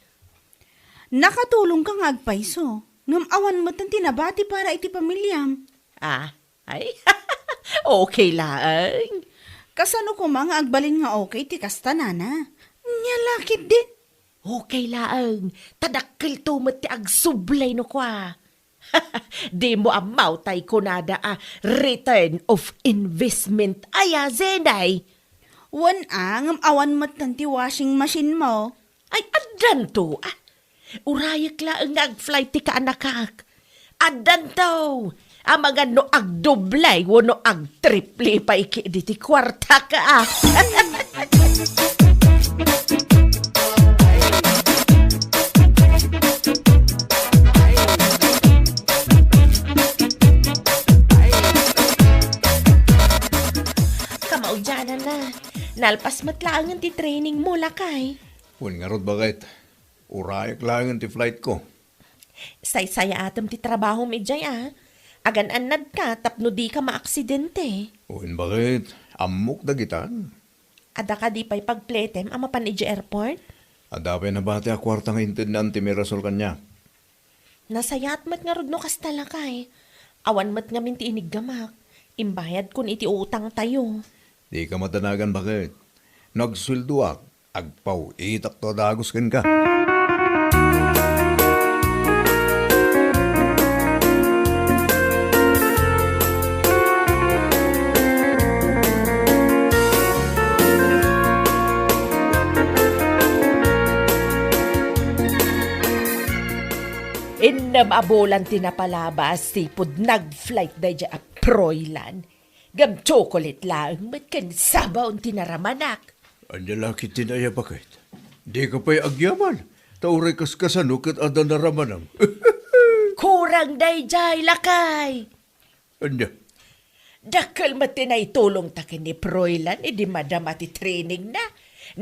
Nakatulongka nga agpayso, ngem awan metten ti nabati para iti pamiliam. Ah, ay, okay laeng. Kasano koma nga agbalin nga okay ti kasta, nana? Nia la ketdin? Okay laeng, ta dakkelto met ti agsublay no kua. Dimo ammo tay kunada a return of investment aya, Zenay? Wen a, ngem awan metten ti washing machine mo. Ay, addanto, a. Urayek laeng nga ag-flight ti kaanakak. Addanto. Amangan no agdoble wenno agtriple pay ketdi ti kuartak, a. Kamaudiananna, nalpas met laengen ti training mo, lakay. Wen ngarud, baket. Urayek laengen ti flight ko. Saysayaatem ti trabahom idiay, a. Agan-annadka tapno dika maaksidente. Wen, baket, ammok dagitan. Adda kadi pay pagpletem a mapan idiay airport? Adda pay nabati a kuarta nga inted ni Auntie Mirasol kaniak. Nasayaat met ngarud no kasta, lakay. Awan met ngamin ti iniggamak. Imbayadkon iti utangtayo. Dika madanagan, baket. No agsueldoak, agpaw-itakto a dagus kenka. Innem a bulan ti napalabas, sipud nag-flight daydiay a Froilan. Ngem tsokolit laeng met ken sabaw ti naramanak. Ania la ketdin aya, baket? Dika pay agyaman, ta uray kaskasano ket adda naramanam. Kurang daydiay, lakay. Ania? Dakkel met ti naitulongta ken ni Froilan idi madama ti trainingna.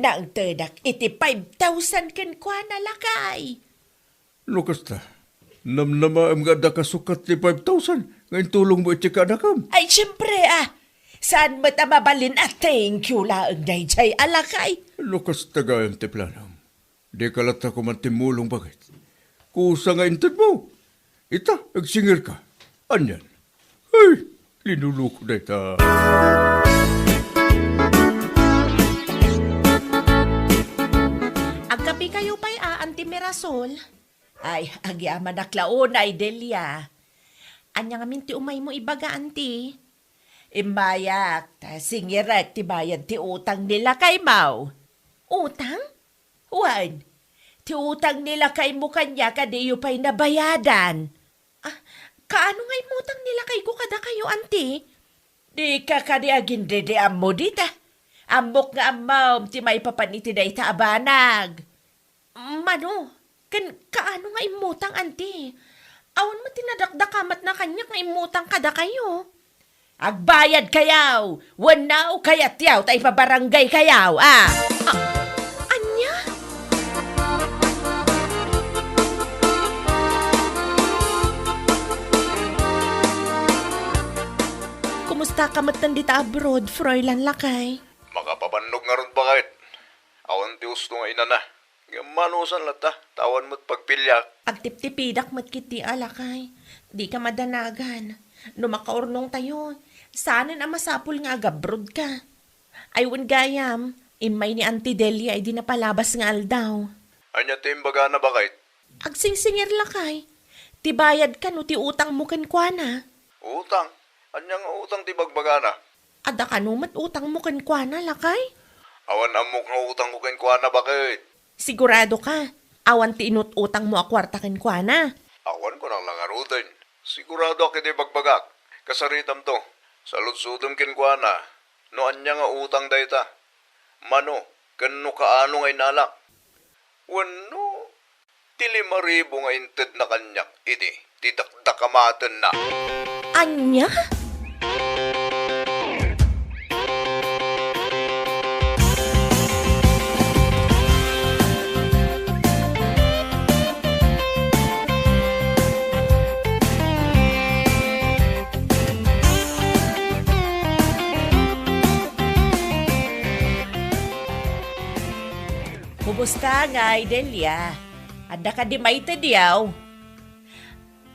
Naengtedak iti five thousand kenkuana, lakay. No kasta, namnamaem nga adda kasukat ti five thousand nga intulongmo iti kaadakam. Ay, siempre, ah. Saan met a mabalin a thank you laeng daydiay a lakay? No kasta gayam ti planom, dika latta koma timmulong, baket. Kusa nga intedmo. Ita, agsingirka. Anian? Ay, linuluko dayta. Agkapikayo pay a, Auntie Mirasol? Ay, agyamanak la unay, Delia. Ania ngamin ti umaymo ibaga, Auntie? Immayak, ta singirek ti bayad ti utang ni lakaymo. Utang? Wen, ti utang ni lakaymo kaniak a diyo pay nabayadan. Ah, kaano nga immutang ni lakayko kadakayo, Auntie? Dika kadi agindidiammo dita. Ammok nga ammom ti maipapan iti dayta a banag. Mano, ken kaano nga immutang, Auntie? Awan met ti nadakdakamatna kaniak nga immutang kadakayo. Agbayadkayo wenno kayatyo ta ipabarangaykayo, a? A-, ania? Kumustaka metten dita abroad, Froilan, lakay? Makapabannog ngarud, baket. Awan ti usto nga inana. Ngem manusan latta, ta awan met pagpiliak. Agtiptipidak met ketdi a, lakay. Dika madanagan. No makaurnongtayo, saanen a masapul nga agabrodka. Ay, wen gayam, immay ni Auntie Delia idi napalabas nga aldaw. Ania ti imbagana, baket? Agsingsingir, lakay. Ti bayadka no ti utangmo kenkuana. Utang? Ania nga utang ti bagbagana? Adda kano met utangmo kenkuana, lakay? Awan ammok nga utangko kenkuana, baket. Siguradoka, awan ti inut-utangmo a kuarta kenkuana? Awan, kunak la ngaruden. Siguradoak iti bagbagak. Kasaritamto, saludsodem kenkuana no ania nga utang dayta. Mano, ken no kaano nga inalak. Wenno, ti lima ribu nga intedna kaniak idi ti dakdakamatenna. Ania? Kumusta ngay, Delia? Adda kadi maitedyo?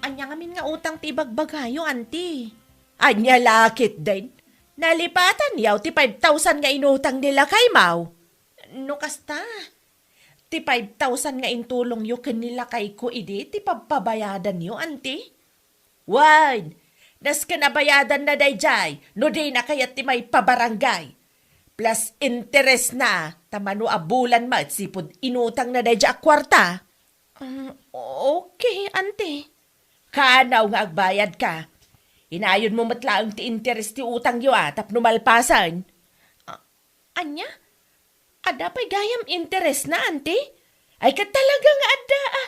Ania ngamin nga utang ti ibagbagayo, Auntie? Ania la ketdin? Nalipatanyo ti five thousand nga inutang ni lakaymo? No kasta, ti five thousand nga intulongyo ken ni lakayko idi ti pagpabayadanyo, Auntie? Wen, nasken a bayadanna daydiay no dina kayat ti maipabarangay. Plus interesna, ta mano a bulan met sipud inutangna daydiay a kuarta. Um, okay, Auntie. Kaanaw nga agbayadka. Inayonmo met laeng ti interes ti utangyo a tapno malpasen. A-, ania? Adda pay gayam interesna, Auntie? Ay, ket talaga nga adda, a.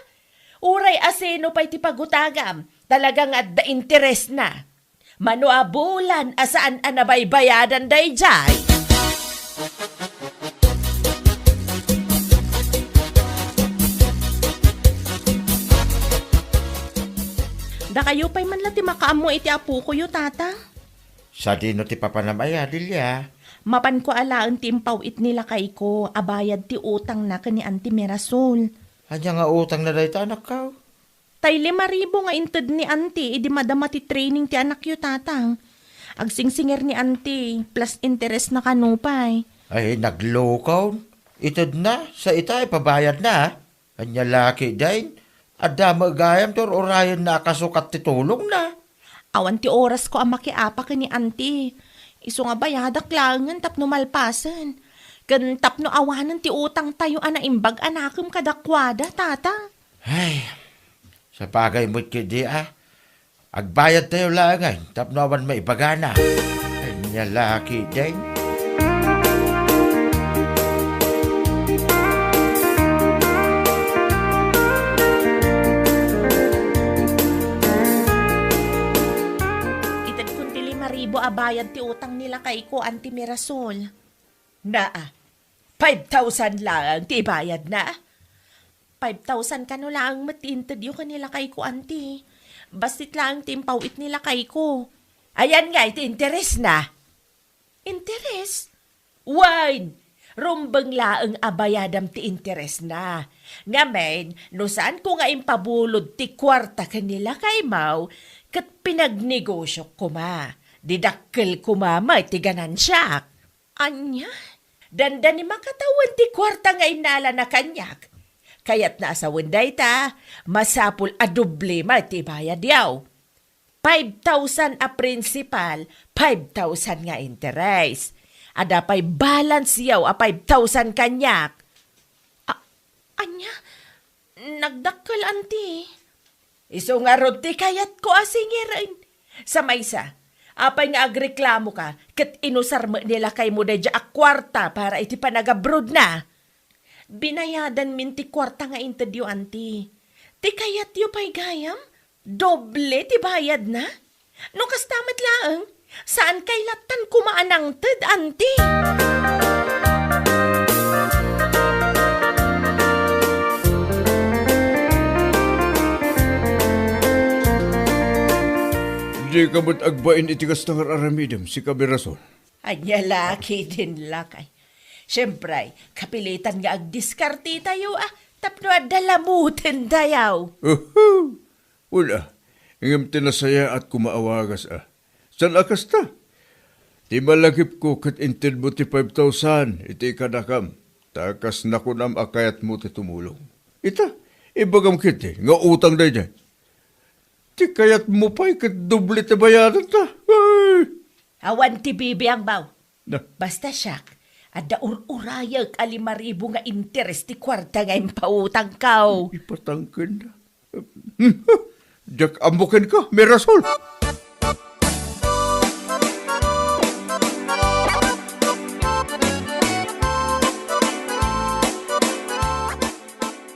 Uray asino pay ti pagutangam, talaga nga adda interesna. Mano a bulan a saan a nabaybayadan daydiay? Da Kayo pay man la ti makaammo iti apokoyo, Tata. Sadino ti papanam aya, Delia? Mapanko alaen ti impaw-it ni lakayko a bayad ti utangna ken ni Auntie Mirasol. Ania nga utangna dayta, anakko? Tay lima ribu nga inted ni Auntie idi madama ti training ti anakyo, Tata. Agsingsingir ni Auntie, plus interest na kano pay. Ay, naglukon. Itedna, sa ita, ipabayadna. Ania la ketdin, adda met gayam ti ur-urayenna a kasu ket ti tulongna. Awan ti orasko a makiapa ken ni Auntie. Isu nga bayadak laengen tapno malpasen. Ken tapno awanen ti utangtayo a naimbag a nakem kadakuada, Tata. Ay, sapagay met ketdi a. Agbayadtayo laengen tapno awan maibagana. Ania la ketdin? Itedkon ti lima ribu a bayad ti utang ni lakayko, Auntie Mirasol. Naa, five thousand laeng ti ibayadna. Five thousand kano laeng met ti intedyo ken ni lakayko, Auntie. Bassit laeng ti impaw-it ni lakayko. Ayan ngay ti interesna? Interes? Wen, rumbeng laeng a bayadam ti interesna. Ngamin, no saanko nga impabulod ti kuarta ken ni lakaymo, ket pinagnegosiok koma, di dakkel koma met ti ganansiak. Ania? Dandani makatawen ti kuarta nga innalana kaniak. Kayatna a sawen dayta, masapul a doble met ti ibayadyo. Five thousand a principal, five thousand nga interest. Adda pay balance-yo a five thousand kaniak. A-, ania? Nagdakkel, Auntie. Isu ngarud ti kayatko a singiren. Sa maysa, apay nga agreklamoka ket inusar met ni lakaymo daydiay a kuarta para iti panagabrodna? Binayadanmin ti kuarta nga intedyo, Auntie. Ti kayatyo pay gayam, doble ti bayadna? No kasta met laeng, saan kay lattan koma a nangted, Auntie? Dika met agbain iti kasta nga ar-aramidem, sika Mirasol. Ania la ketdin lakay. Siempre, kapilitan nga agdiskartetayo a tapno adda lamuten dayaw. Uhu! Wen a, ngem ti nasayaat koma a wagas a. Saan a kasta? Ti malagipko ket intedmo ti five thousand iti kadakam, ta kas nakunam a kayatmo ti tumulong. Ita, ibagam ketdi nga utang daydiay. Ti kayatmo pay ket doble ti bayadanta. Ay! Awan ti bibiangmo. Na. Basta siak, adda ur-urayek a lima ribu nga interes ti kuarta nga impautangko. Ipatangken. Diak ammo kenka, Mirasol.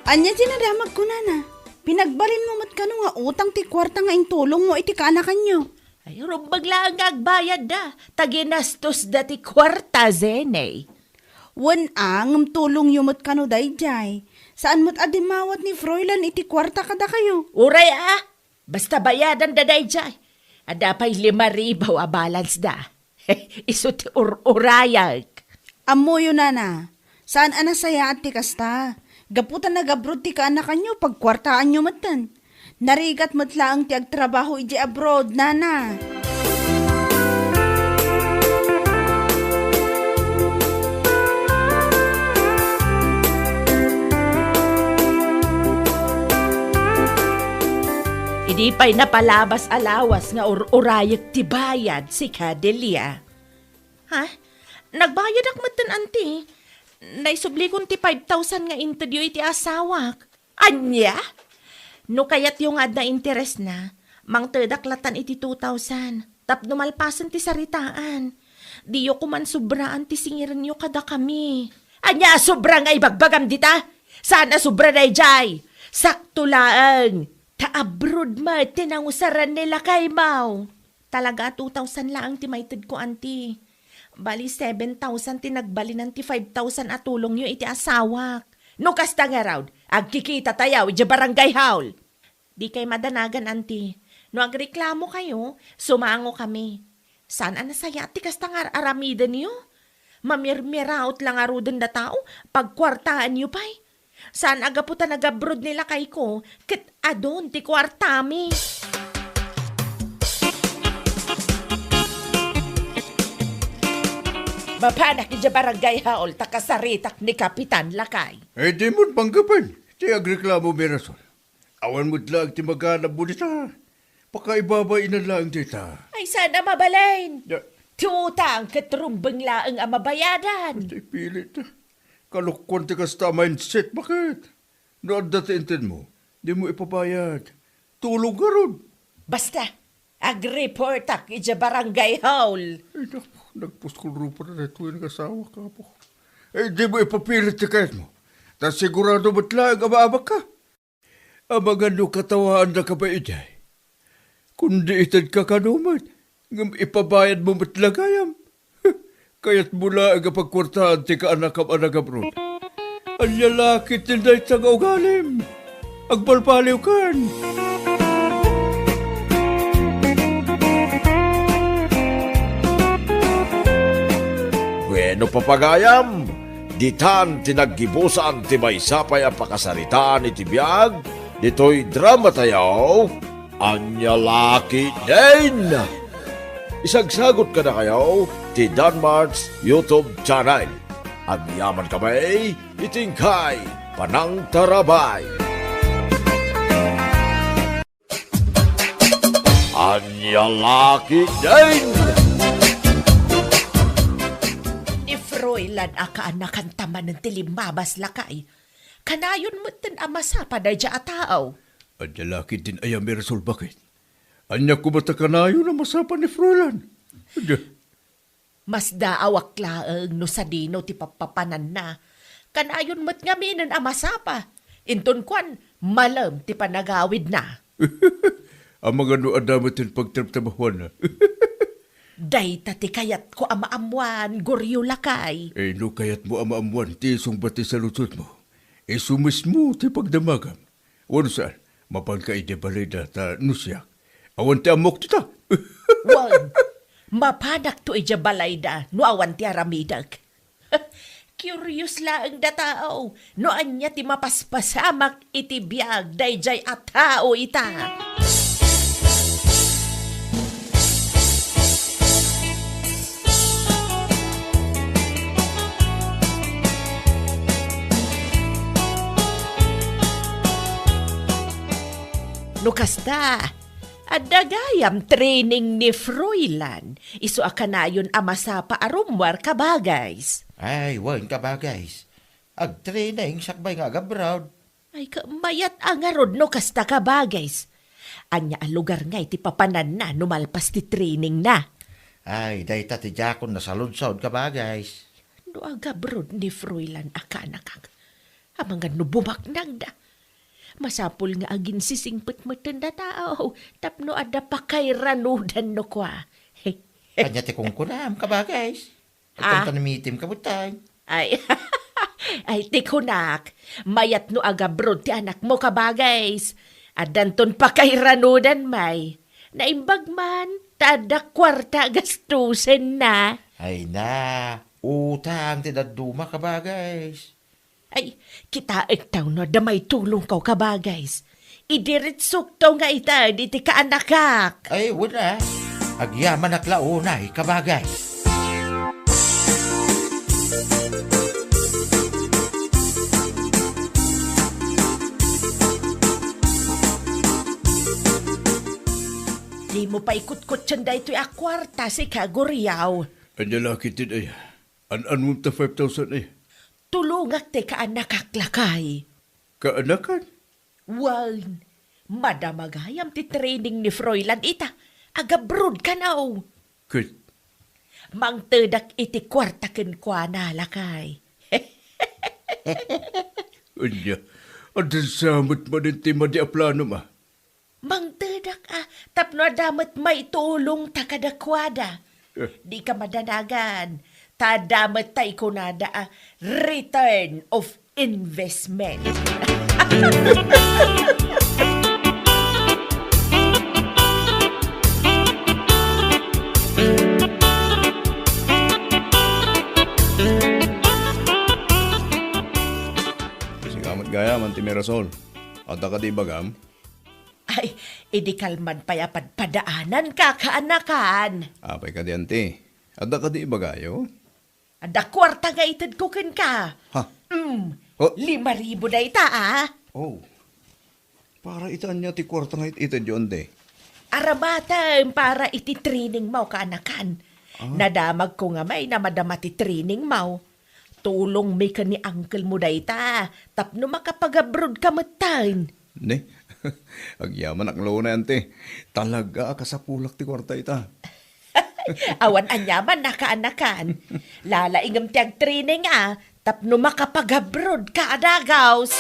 Ania ti nadamagko, nana? Pinagbalinmo met kano nga utang ti kuarta nga intulongmo iti kaanakanyo? Ay, rumbeng laeng nga agbayadda, ta ginastosda ti kuarta, Zene. Wen a, ngem tulongyo met kano daydiay. Saan met a dimmawat ni Froilan iti kuarta kadakayo. Uray a, basta bayadanda daydiay. Adda pay lima ribu a balance da. Isu ti ur-urayek. Ammoyo, nana, saan a nasayaat ti kasta. Gapu ta nagabrod ti kaanakanyo, pagkuartaanyo metten. Narigat met laeng ti agtrabaho idiay abroad, nana. Idi pay napalabas a lawas nga ur-urayek ti bayad, sika, Delia. Ha? Nagbayadak metten, Auntie. Naisublikon ti five thousand nga intedyo iti asawak. Ania? No kayatyo nga adda interesna, mangtedak lattan iti two thousand. Tapno malpasen ti saritaan. Diyo koman sobraan ti singirenyo kadakami. Ania a sobra nga ibagbagam dita? Saan a sobra daydiay? Sakto laeng. Ta abroad met ti nangusaran ni lakaymo. Talaga a two thousand laeng ti maitedko, Auntie. Bali, seven thousand ti nagbalinan ti five thousand a tulongyo iti asawak. No kasta ngarud, agkikitatayo idiay barangay hall. Dikay madanagan, Auntie. No agreklamo kayo, sumango kami. Saan a nasayaat ti kasta nga ar-aramidenyo? Mamirmiraot la ngaruden a tao, pagkuartaenyo pay. Saan a gapu ta nag-abroad ni lakayko, ket adun ti kuartami. Mapanak idiay barangay hall ta kasaritak ni Kapitan, lakay. Eh, di mo panggapan ti agreklamo, Mirasol. Awan met laeng ti maganabmo dita. Pakaibabainan laeng dita. Ay, saan a mabalin? Ya. Ti utang ket rumbeng laeng a mabayadan. Ti pilit. Kalokuan ti kasta a mindset, baket? No adda ti intedmo, dimo ipabayad. Tulong ngarud. Basta, agreportak idiay barangay hall. Ay, nak, nagpuskol rupa na daytoy nga asawa, kapo. Eh, dimo ipapilit ti kayatmo. Ta sigurado met laeng a maabakka. Amangan no katawaannaka pay idiay. Kundi itedka kano met, ngem ipabayadmo met la gayam. Kayatmo laeng a pagkuartaan ti kaanakam a nag-abroad. Ania la ketdin dayta nga ugalim? Agbalbaliwkan! Bueno, papagayam, ditan ti naggibusan ti maysa pay a pakasaritaan iti biag ditoy dramatayo, Ania La Ketdin. Isagsagot kadakayo ti Danmart's YouTube channel. Agyaman kami iti inkay panangtarabay. Ania La Ketdin! Ni Froilan a kaanakan ta manen ti limmabas, lakay. Kanayon metten a masapa daydiay a tao. Ania La Ketdin aya, Mirasol, baket? Ania koma ta kanayon a masapa ni Froilan? Ania? Masdaawak laeng no sadino ti pappapananna. Kanayon met ngaminen a masapa. Inton kuan, malem ti panagawidna. Amangan no adda met ti pagtrabtrabahuanna. Dayta ti kayatko a maammuan, Goryo, lakay. Eh, no kayatmo a maammuan ti isungbat ti saludsodmo, isu mismo ti pagdamagam. Wenno saan, mapanka idiay balayda ta no siak, awan ti ammok dita. Wen, mapanakto idiay balayda no awan ti aramidek. Curious laeng da tao no ania ti mapaspasamak iti biag daydiay a tao ita. No kasta, adda gayam training ni Froilan, isu a kanayon a masapa a rummuar, kabagays. Ay, wen, kabagays. Agtraining sakbay nga agabroad. Ay, ka-, mayat a ngarud no kasta, kabagays. Ania a lugar ngay ti papananna no malpas ti trainingna? Ay, dayta ti diakon nasaludsod, kabagays. No agabroad ni Froilan a kaanakak, amangan no bumaknangda. Masapul nga aginsisingpet metten da tao tapno adda pakairanudan no kua. Ania ti kunkunam, kabagays? Ah. Agkanto ni mitim, kabutay. Ay, ay, ti kunak, mayat no agabroad ti anakmo, kabagays. Addanton pakairanudan, may. Naimbag man, ta adda kuarta a gastusenna. Ay na, utang ti dadduma, kabagays. Ay, kitaek taw no adda maitulongko, kabagays. Idiritsokto nga ited iti kaanakak. Ay, wen a. Agyamanak la unay, kabagay. Dimo pay kutkutien daytoy a kuarta, sika, Guriaw. Ania la ketdin aya? An-anmom ta five thousand aya? Tulongak ti kaanakak, lakay. Kaanakan? Wen, madama gayam ti training ni Froilan ita. Agabroad kano. Ket? Mangtedak iti kuarta kenkuana, lakay. Ania, adda sa met manen ti madi a planom, a? Mangtedak, a, tapno adda met maitulongta kadakuada. Eh. Dika madanagan, ta adda met tay kunada a return of investment. Mirasol, adda kadi ibagam? Ay, idi kalman pay a padpadaananka, kaanakan. Apay kadi, anti? Adda kadi ibagayo? Adda kuarta nga itedko kenka. Ha? Mm. Oh. Lima ribu dayta, a. Oh. Para iti ania ti kuarta nga it-, itedyo, anti? Aramatem para iti training mo, kaanakan. Ah. Nadamagko nga may namadama ti training mo. Tulongmi ken ni uncle mo dayta tapno makapag-abroad ka metten. Ne? Agyamanak laeng, anti. Talaga a kasapulak ti kuarta ita. Awan aniaman, kaanakan. Lalaingem ti agtraining, a, tapno makapag-abroad ka a dagus.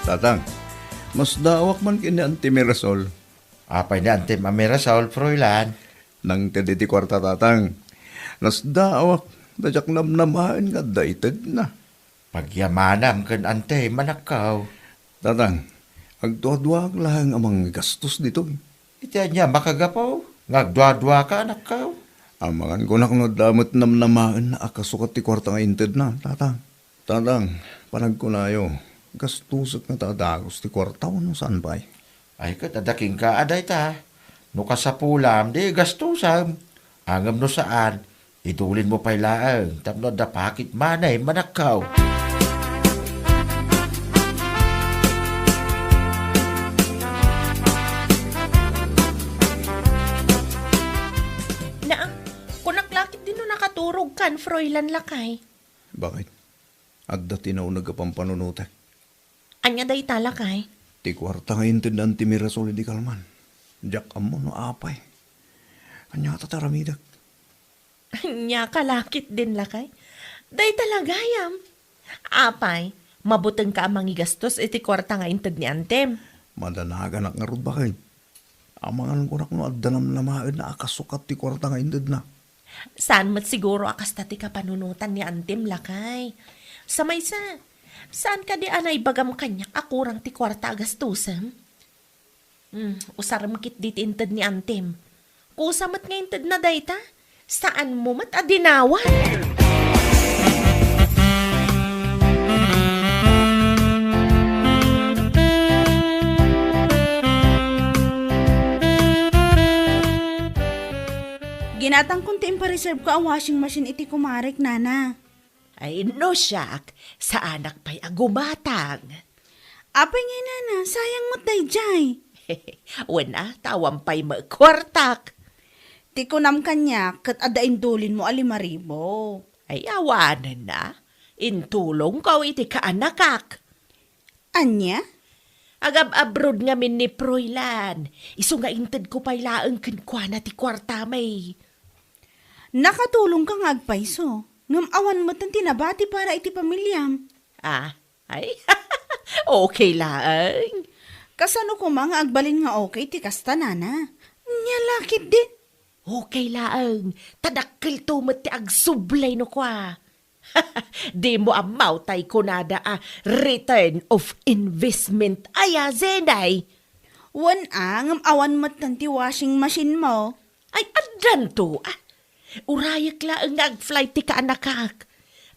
Tatang, masdaawak man ken ni Anti Mirasol. Apay ni Antim a Mirasol, Froilan? Nangted iti kuarta, Tatang. Nasdaawak, ta diak namnamaen nga adda itedna. Pagyamanam ken Antim, anakko. Tatang, agduaduaak laeng a manggastos ditoy. Iti ania makagapu nga agduaduaka, anakko? Amangan kunak no adda met namnamaenna a kasukat ti kuarta nga intedna, Tatang. Tatang, panagkunayo, gastusek ngata a dagus ti kuarta wenno saan pay? Ay, ket adda kenka a dayta. No kasapulam, di gastusem. Ngem no saan, idulinmo pay laeng tapno adda pocket money, manakkaw. Naa, kunak la ketdin no nakaturogkan, Froilan, lakay. Bakit? Adda ti nauneg a pampanunotek. Ania dayta, lakay? Ti kuarta nga inted ni Anti Mirasol idi kalman. Diak ammo no apay. Ania ta ti aramidek? Ania ka la ketdin, lakay? Dayta la gayam. Apay, mabutengka a mangigastos iti kuarta nga inted ni Antim? Madanaganak ngarud, bakit? Amangan kunak no adda namnamaenna a kasukat ti kuarta nga intedna. Saan met siguro a kasta ti kapanunotan ni Antim, lakay. Sa maysa, saan kadi a naibagam kaniak a kurang ti kuarta a gastusem? Hmm, usarem ketdi ti inted ni Antim. Kusa met nga intedna dayta. Saanmo met a dinawan? Ginatangkon ti impareserve ko a washing machine iti kumarek, nana. Ay, no siak, saanak pay a gumatang. Apay ngay, nana, sayang met daydiay. Wen a, ta awan pay met kuartak. Ti kunam kaniak, ket adda indulinmo a lima ribu. Ay, awanen a. Intulongko iti kaanakak. Ania? Agab-abroad ngamin ni Froilan. Isu nga intedko pay laeng kenkuana ti kuarta, may. Nakatulongka nga agpayso, ngem awan metten ti nabati para iti pamiliam. Ah, ay, okay laeng. Kasano koma nga agbalin nga okay ti kasta, nana? Nia la ketdin? Okay laeng, ta dakkelto met ti agsublay no kua. Dimo ammo tay kunada a return of investment aya, Zenay? Wen a, ngem awan metten ti washing machine mo. Ay, addanto, ah. Urayek laeng nga ag-flight ti kaanakak.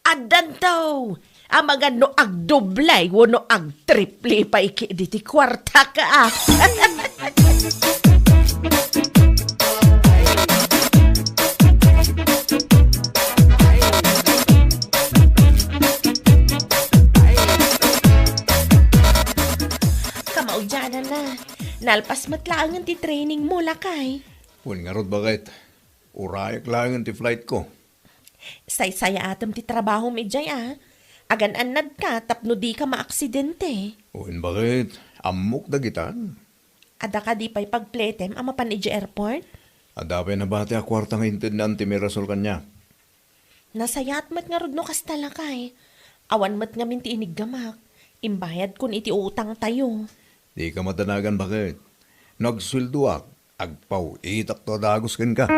Addanto, amangan no agdoble wenno agtriple pay ketdi ti kuartak, ah. Kamaudiananna, nalpas met laengen ti training mo, lakay. Wen ngarud, baket. Urayek laengen ti flight ko. Saysayaatem ti trabahom idiay, a. Agan-annadka tapno dika maaksidente. Wen, baket? Ammok dagitan. Adda kadi pay pagpletem a mapan idiay airport? Adda pay nabati a kuarta nga inted ni Anti Mirasol kaniak. Nasayaat met ngarud no kasta, lakay. Awan met ngamin ti iniggamak. Imbayadkon iti utangtayo. Dika madanagan, baket? No agsueldoak, agpaw-itakto a dagus kenka.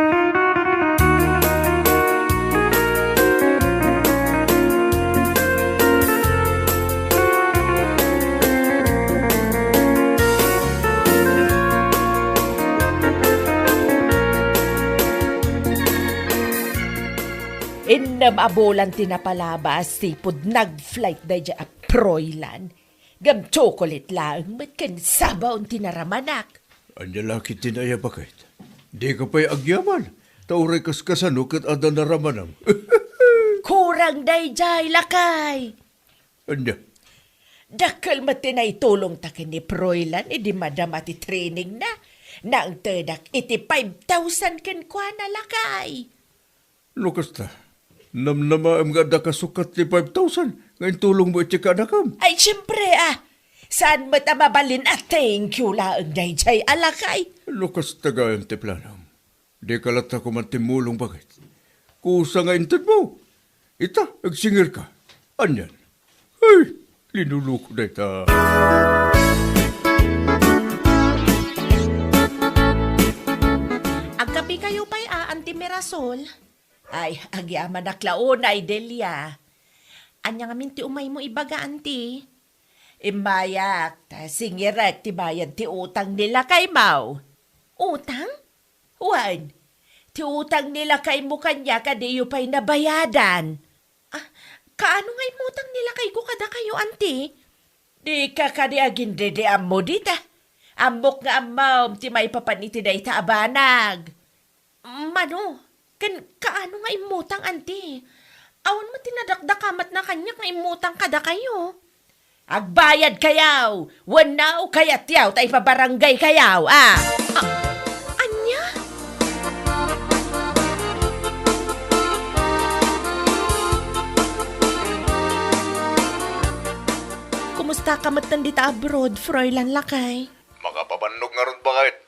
Ngem abulan ti napalabas, sipud nag-flight daydiay a Froilan. Ngem tsokolit laeng met ken sabaw ti naramanak. Ania la ketdin aya, baket? Dika pay agyaman, ta uray kaskasano ket adda naramanam. Kurang daydiay, lakay. Ania? Dakkel met ti naitulongta ken ni Froilan idi madama ti trainingna. Naangtedak iti five thousand kenkuana, lakay. No kasta, namnamaem nga adda kasukat ti five thousand nga intulongmo iti kaanakam. Ay, siempre, ah. Saan met a mabalin a thank you laeng daydiay a lakay? No kasta gayam ti planom, dika latta koma timmulong, baket? Kusa nga intedmo. Ita, agsingirka. Anian? Ay, linuluko dayta. Agkapikayo pay a, Anti Mirasol? Ay, agyamanak la unay, Delia. Ania ngamin ti umaymo ibaga, Anti? Immayak, ta singirek ti bayad ti utang ni lakaymo. Utang? Wen, ti utang ni lakaymo kaniak a diyo pay nabayadan. Ah, kaano nga immutang ni lakayko kadakayo, Anti? Dika kadi agindidiammo dita. Ammok nga ammom ti maipapan iti dayta a banag. Mano, ken kaano nga immutang, Anti? Awan met ti nadakdakamatna kaniak nga immutang kadakayo. Agbayadkayo wenno kayatyo ta ipabarangaykayo, a? A-, ania? Kumustaka metten dita abroad, Froilan lakay? Makapabannog ngarud, baket.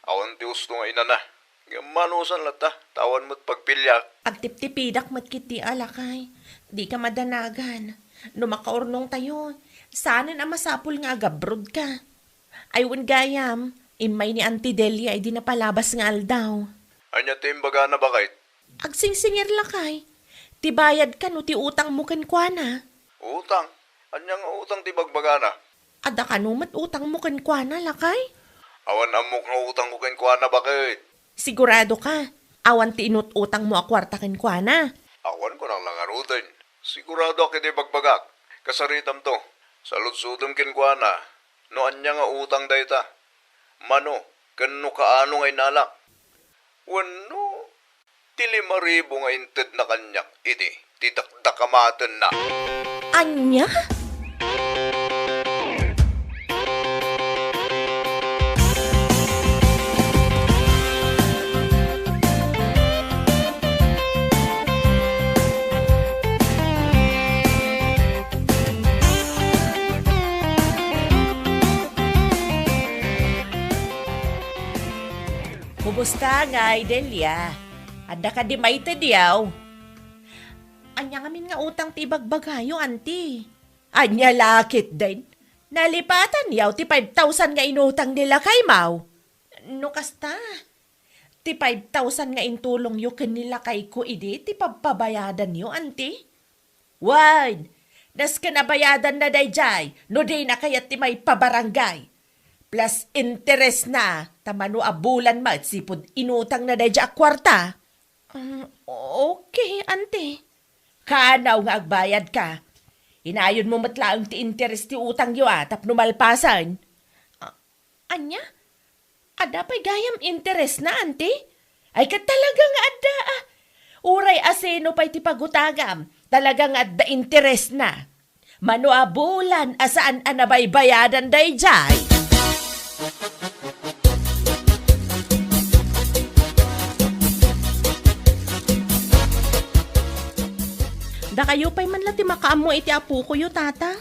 Awan ti usto nga inana. Ngem manusan latta, ta awan met pagpiliak. Agtiptipidak met ketdi a lakay. Dika madanagan. No makaurnongtayo, saanen a masapul nga agabrodka. Ay wen gayam, immay ni Anti Delia idi napalabas nga aldaw. Ania ti imbagana, baket? Agsingsingir lakay. Ti bayad kano ti utangmo kenkuana? Utang? Ania nga utang ti bagbagana? Adda kano met utangmo kenkuana, lakay? Awan ammok nga utangko kenkuana, baket. Sigurado ka? Awan ti inut-utangmo a kuarta kenkuana? Awan, kunak la ngaruden. Siguradoak iti bagbagak. Kasaritamto. Saludsodem kenkuana no ania nga utang dayta. Mano, ken no kaano nga inalak. Wenno, ti lima ribu nga intedna kaniak idi ti dakdakamatenna. Ania? Kumusta ngay, Delia? Adda kadi maitedyo? Ania ngamin nga utang ti ibagbagayo, Anti? Ania la ketdin? Nalipatanyo ti five thousand nga inutang ni lakaymo? No kasta, ti five thousand nga intulongyo ken ni lakayko idi ti pagpabayadanyo, Anti? Wen, nasken a bayadanna daydiay no dina kayat ti maipabarangay. Plus interesna, ta mano a bulan met sipud inutangna daydiay a kuarta. Um, okay, Anti. Kaano nga agbayadka? Inayonmo met laeng ti interes ti utangyo a tapno malpasen. A-, ania? Adda pay gayam interesna, Anti? Ay, ket talaga nga adda, a. Uray asino pay ti pagutangam, talaga nga adda interesna. Mano a bulan a saan a nabaybayadan daydiay? Dakayo pay man la ti makaammo iti apokoyo, Tata.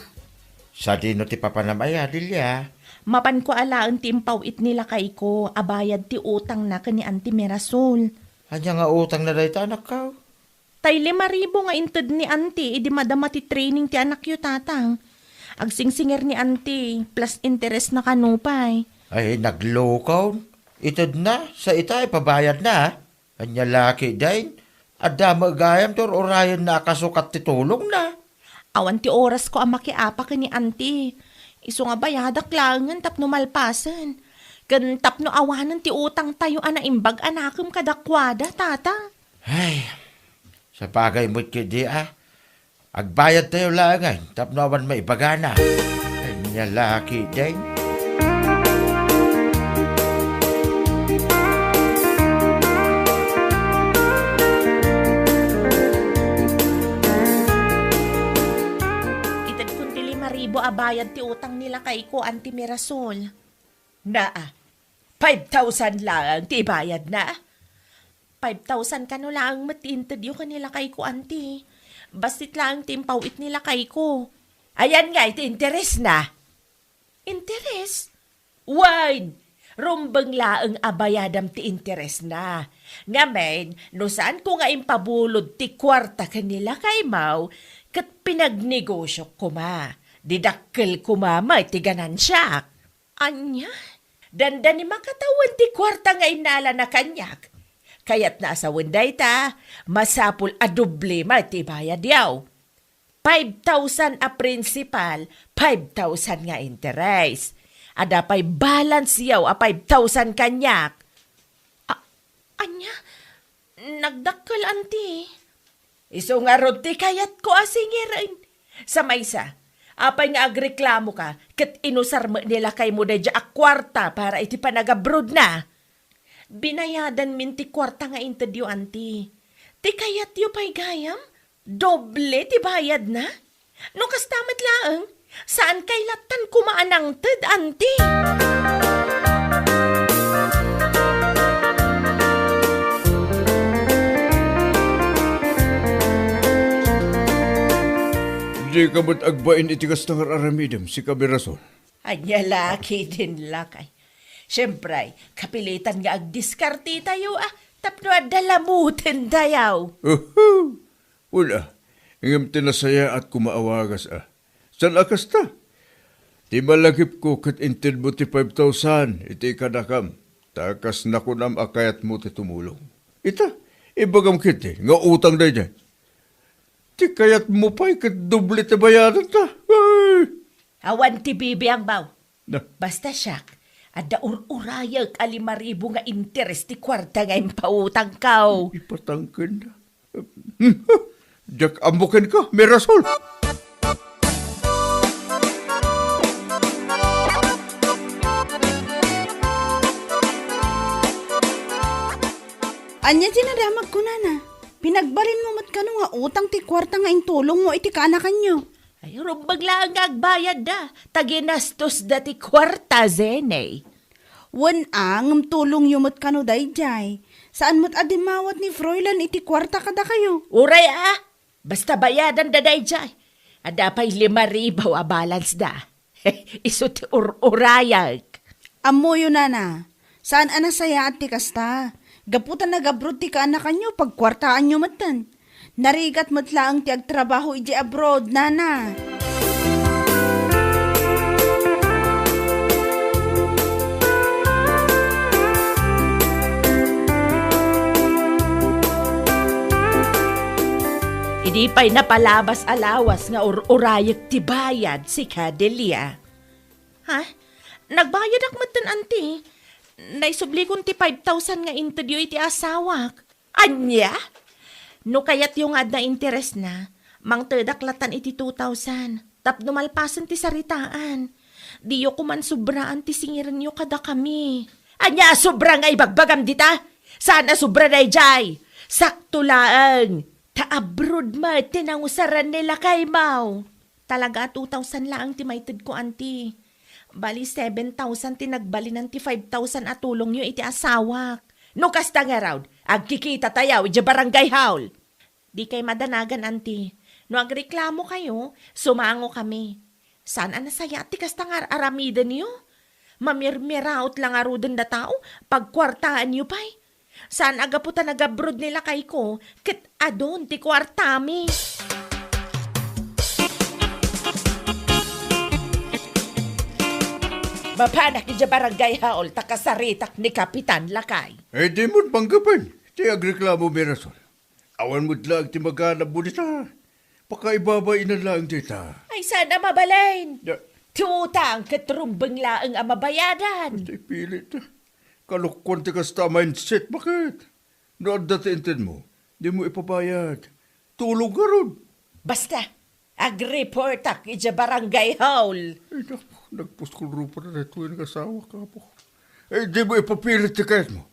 Sadino ti papanam aya, Delia? Mapanko alaen ti impaw-it ni lakayko a bayad ti utangna ken ni Anti Mirasol. Ania nga utangna dayta, anakko? Tay lima ribu nga inted ni Anti idi madama ti training ti anakyo, Tatang. Agsingsingir ni Anti, plus interesna kano pay. Ay, naglukon. Itedna, sa ita, ipabayadna, a. Ania la ketdin? Adda met gayam ti ur-urayenna a kasukat ti tulongna. Awan ti orasko a makiapa ken ni Anti. Isu nga bayadak laengen tapno malpasen. Ken tapno awanen ti utangtayo a naimbag a nakem kadakuada, Tata. Ay, Sapagay met ketdi a, agbayadtayo laengen tapno awan maibagana. Ania la ketdin? Itedkon ti lima ribu a bayad ti utang ni lakayko, Auntie Mirasol. Naa, five thousand laeng ti ibayadna. Five thousand kano laeng met ti intedyo ken ni lakayko, Auntie. Bassit laeng ti impaw-it ni lakayko. Ayan ngay ti interesna. Interes? Wen, rumbeng laeng a bayadam ti interesna. Ngamin, no saanko nga impabulod ti kuarta ken ni lakaymo, ket pinagnegosiok koma. Didakkel koma met ti ganansiak. Ania? Dandani makatawen ti kuarta nga innalana kaniak. Kayatna a sawen dayta, masapul a doble met ti ibayadyo. Five thousand a principal, five thousand nga interes. Adda pay balance-yo a five thousand kaniak. A-, ania? Nagdakkel, Auntie. Isu ngarud ti kayatko a singiren. Sa maysa, apay nga agreklamoka ket inusar met ni lakaymo daydiay a kuarta para iti panagabrodna? Binayadanmin ti kuarta nga intedyo, Auntie. Ti kayatyo pay gayam, doble ti bayadna? No kasta met laeng, saankay lattan koma a nangted, Auntie. Dika met agbain iti kasta nga ar-aramidem, sika Mirasol. Ania la ketdin lakay. Siempre, kapilitan nga agdiskartetayo a tapno adda lamuten dayaw. Uhu! Wen a, ngem ti nasayaat koma a wagas a. Saan a kasta? Ti malagipko ket intedmo ti five thousand iti kadakam. Ta kas nakunam a kayatmo ti tumulong. Ita, ibagam ketdi nga utang daydiay. Ti kayatmo pay ket doble ti bayadanta. Ay! Awan ti bibiangmo. Na. Basta siak, adda ur-urayek a lima ribu nga interes ti kuarta nga impautangko. Ipatangken. Diak ammo kenka, Mirasol. Ania ti nadamagko, nana? Pinagbalinmo met kano nga utang ti kuarta nga intulongmo iti kaanakanyo? Ay, rumbeng laeng nga agbayadda, ta ginastosda ti kuarta, Zene. Wen a, ngem tulongyo met kano daydiay. Saan met a dimmawat ni Froilan iti kuarta kadakayo. Uray a, basta bayadanda daydiay. Adda pay lima ribu a balance da. Isu ti ur-urayek. Ammoyo, nana, saan a nasayaat ti kasta. Gapu ta nagabrod ti kaanakanyo, pagkuartaanyo metten. Narigat met laeng ti agtrabaho idiay abroad, nana. Idi pay napalabas a lawas nga ur-urayek ti bayad, sika Delia. Ha? Nagbayadak metten, anti. Naisublikon ti five thousand nga intedyo iti asawak. Ania? No kayatyo nga adda interesna, mangtedak latan iti two thousand. Tapno malpasen ti saritaan. Diyo koman sobraan ti singirenyo kadakami. Ania a sobra nga ibagbagam dita? Saan a sobra daydiay? Sakto laeng. Ta abroad met ti nangusaran ni lakaymo. Talaga a two thousand laeng ti maitedko, anti. Bali, seven thousand ti nagbalinan ti five thousand a tulongyo iti asawak. No kasta ngarud, agkikitatayo idiay barangay hall. Dikay madanagan, anti. No agreklamokayo, sumangokami. Saan a nasayaat ti kasta nga ar-aramidenyo? Mamirmiraot la ngaruden da tao, pagkuartaanyo pay. Saan a gapu ta nagabrod ni lakayko, ket adun ti kuartami. Mapanak idiay barangay hall ta kasaritak ni Kapitan, lakay. Ay, di mo panggapan ti agreklamo, Mirasol. Awan met laeng ti maganabmo dita. Pakaibabainan laeng dita. Ay, saan a mabalin? Da- Ti utang ket rumbeng laeng a mabayadan. Ti pilit. Kalokuan ti kasta a mindset, baket? No adda ti intedmo, dimo ipabayad. Tulong ngarud. Basta, agreportak idiay barangay hall. Ay, naku, nagpuskulrupo na daytoy nga asawa, Apo. Eh, di mo ipapilit ti kayatmo.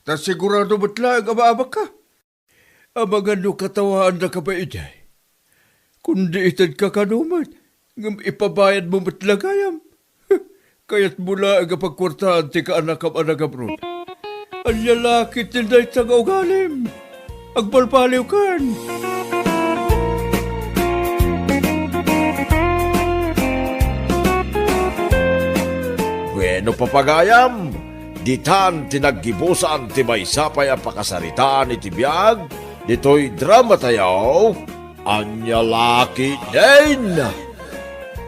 Ta sigurado met laeng a maabak ka. Amangan no katawaannaka pay idiay. Kundi ited ka kano met, ngem ipabayad mo met la gayam. Kayatmo laeng a pagkuartaan ti kaanakam a nagabroad. Ania la ketdin dayta nga ugalim? Agbalbaliwkan! Bueno, papagayam, ditan ti naggibusan ti maysa pay a pakasaritaan iti biag ditoy dramatayo, Ania la ketdin?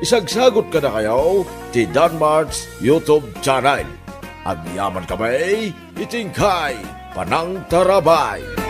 Isagsagot kadakayo ti Danmart's YouTube channel. Agyaman kami iti inkay panangtarabay.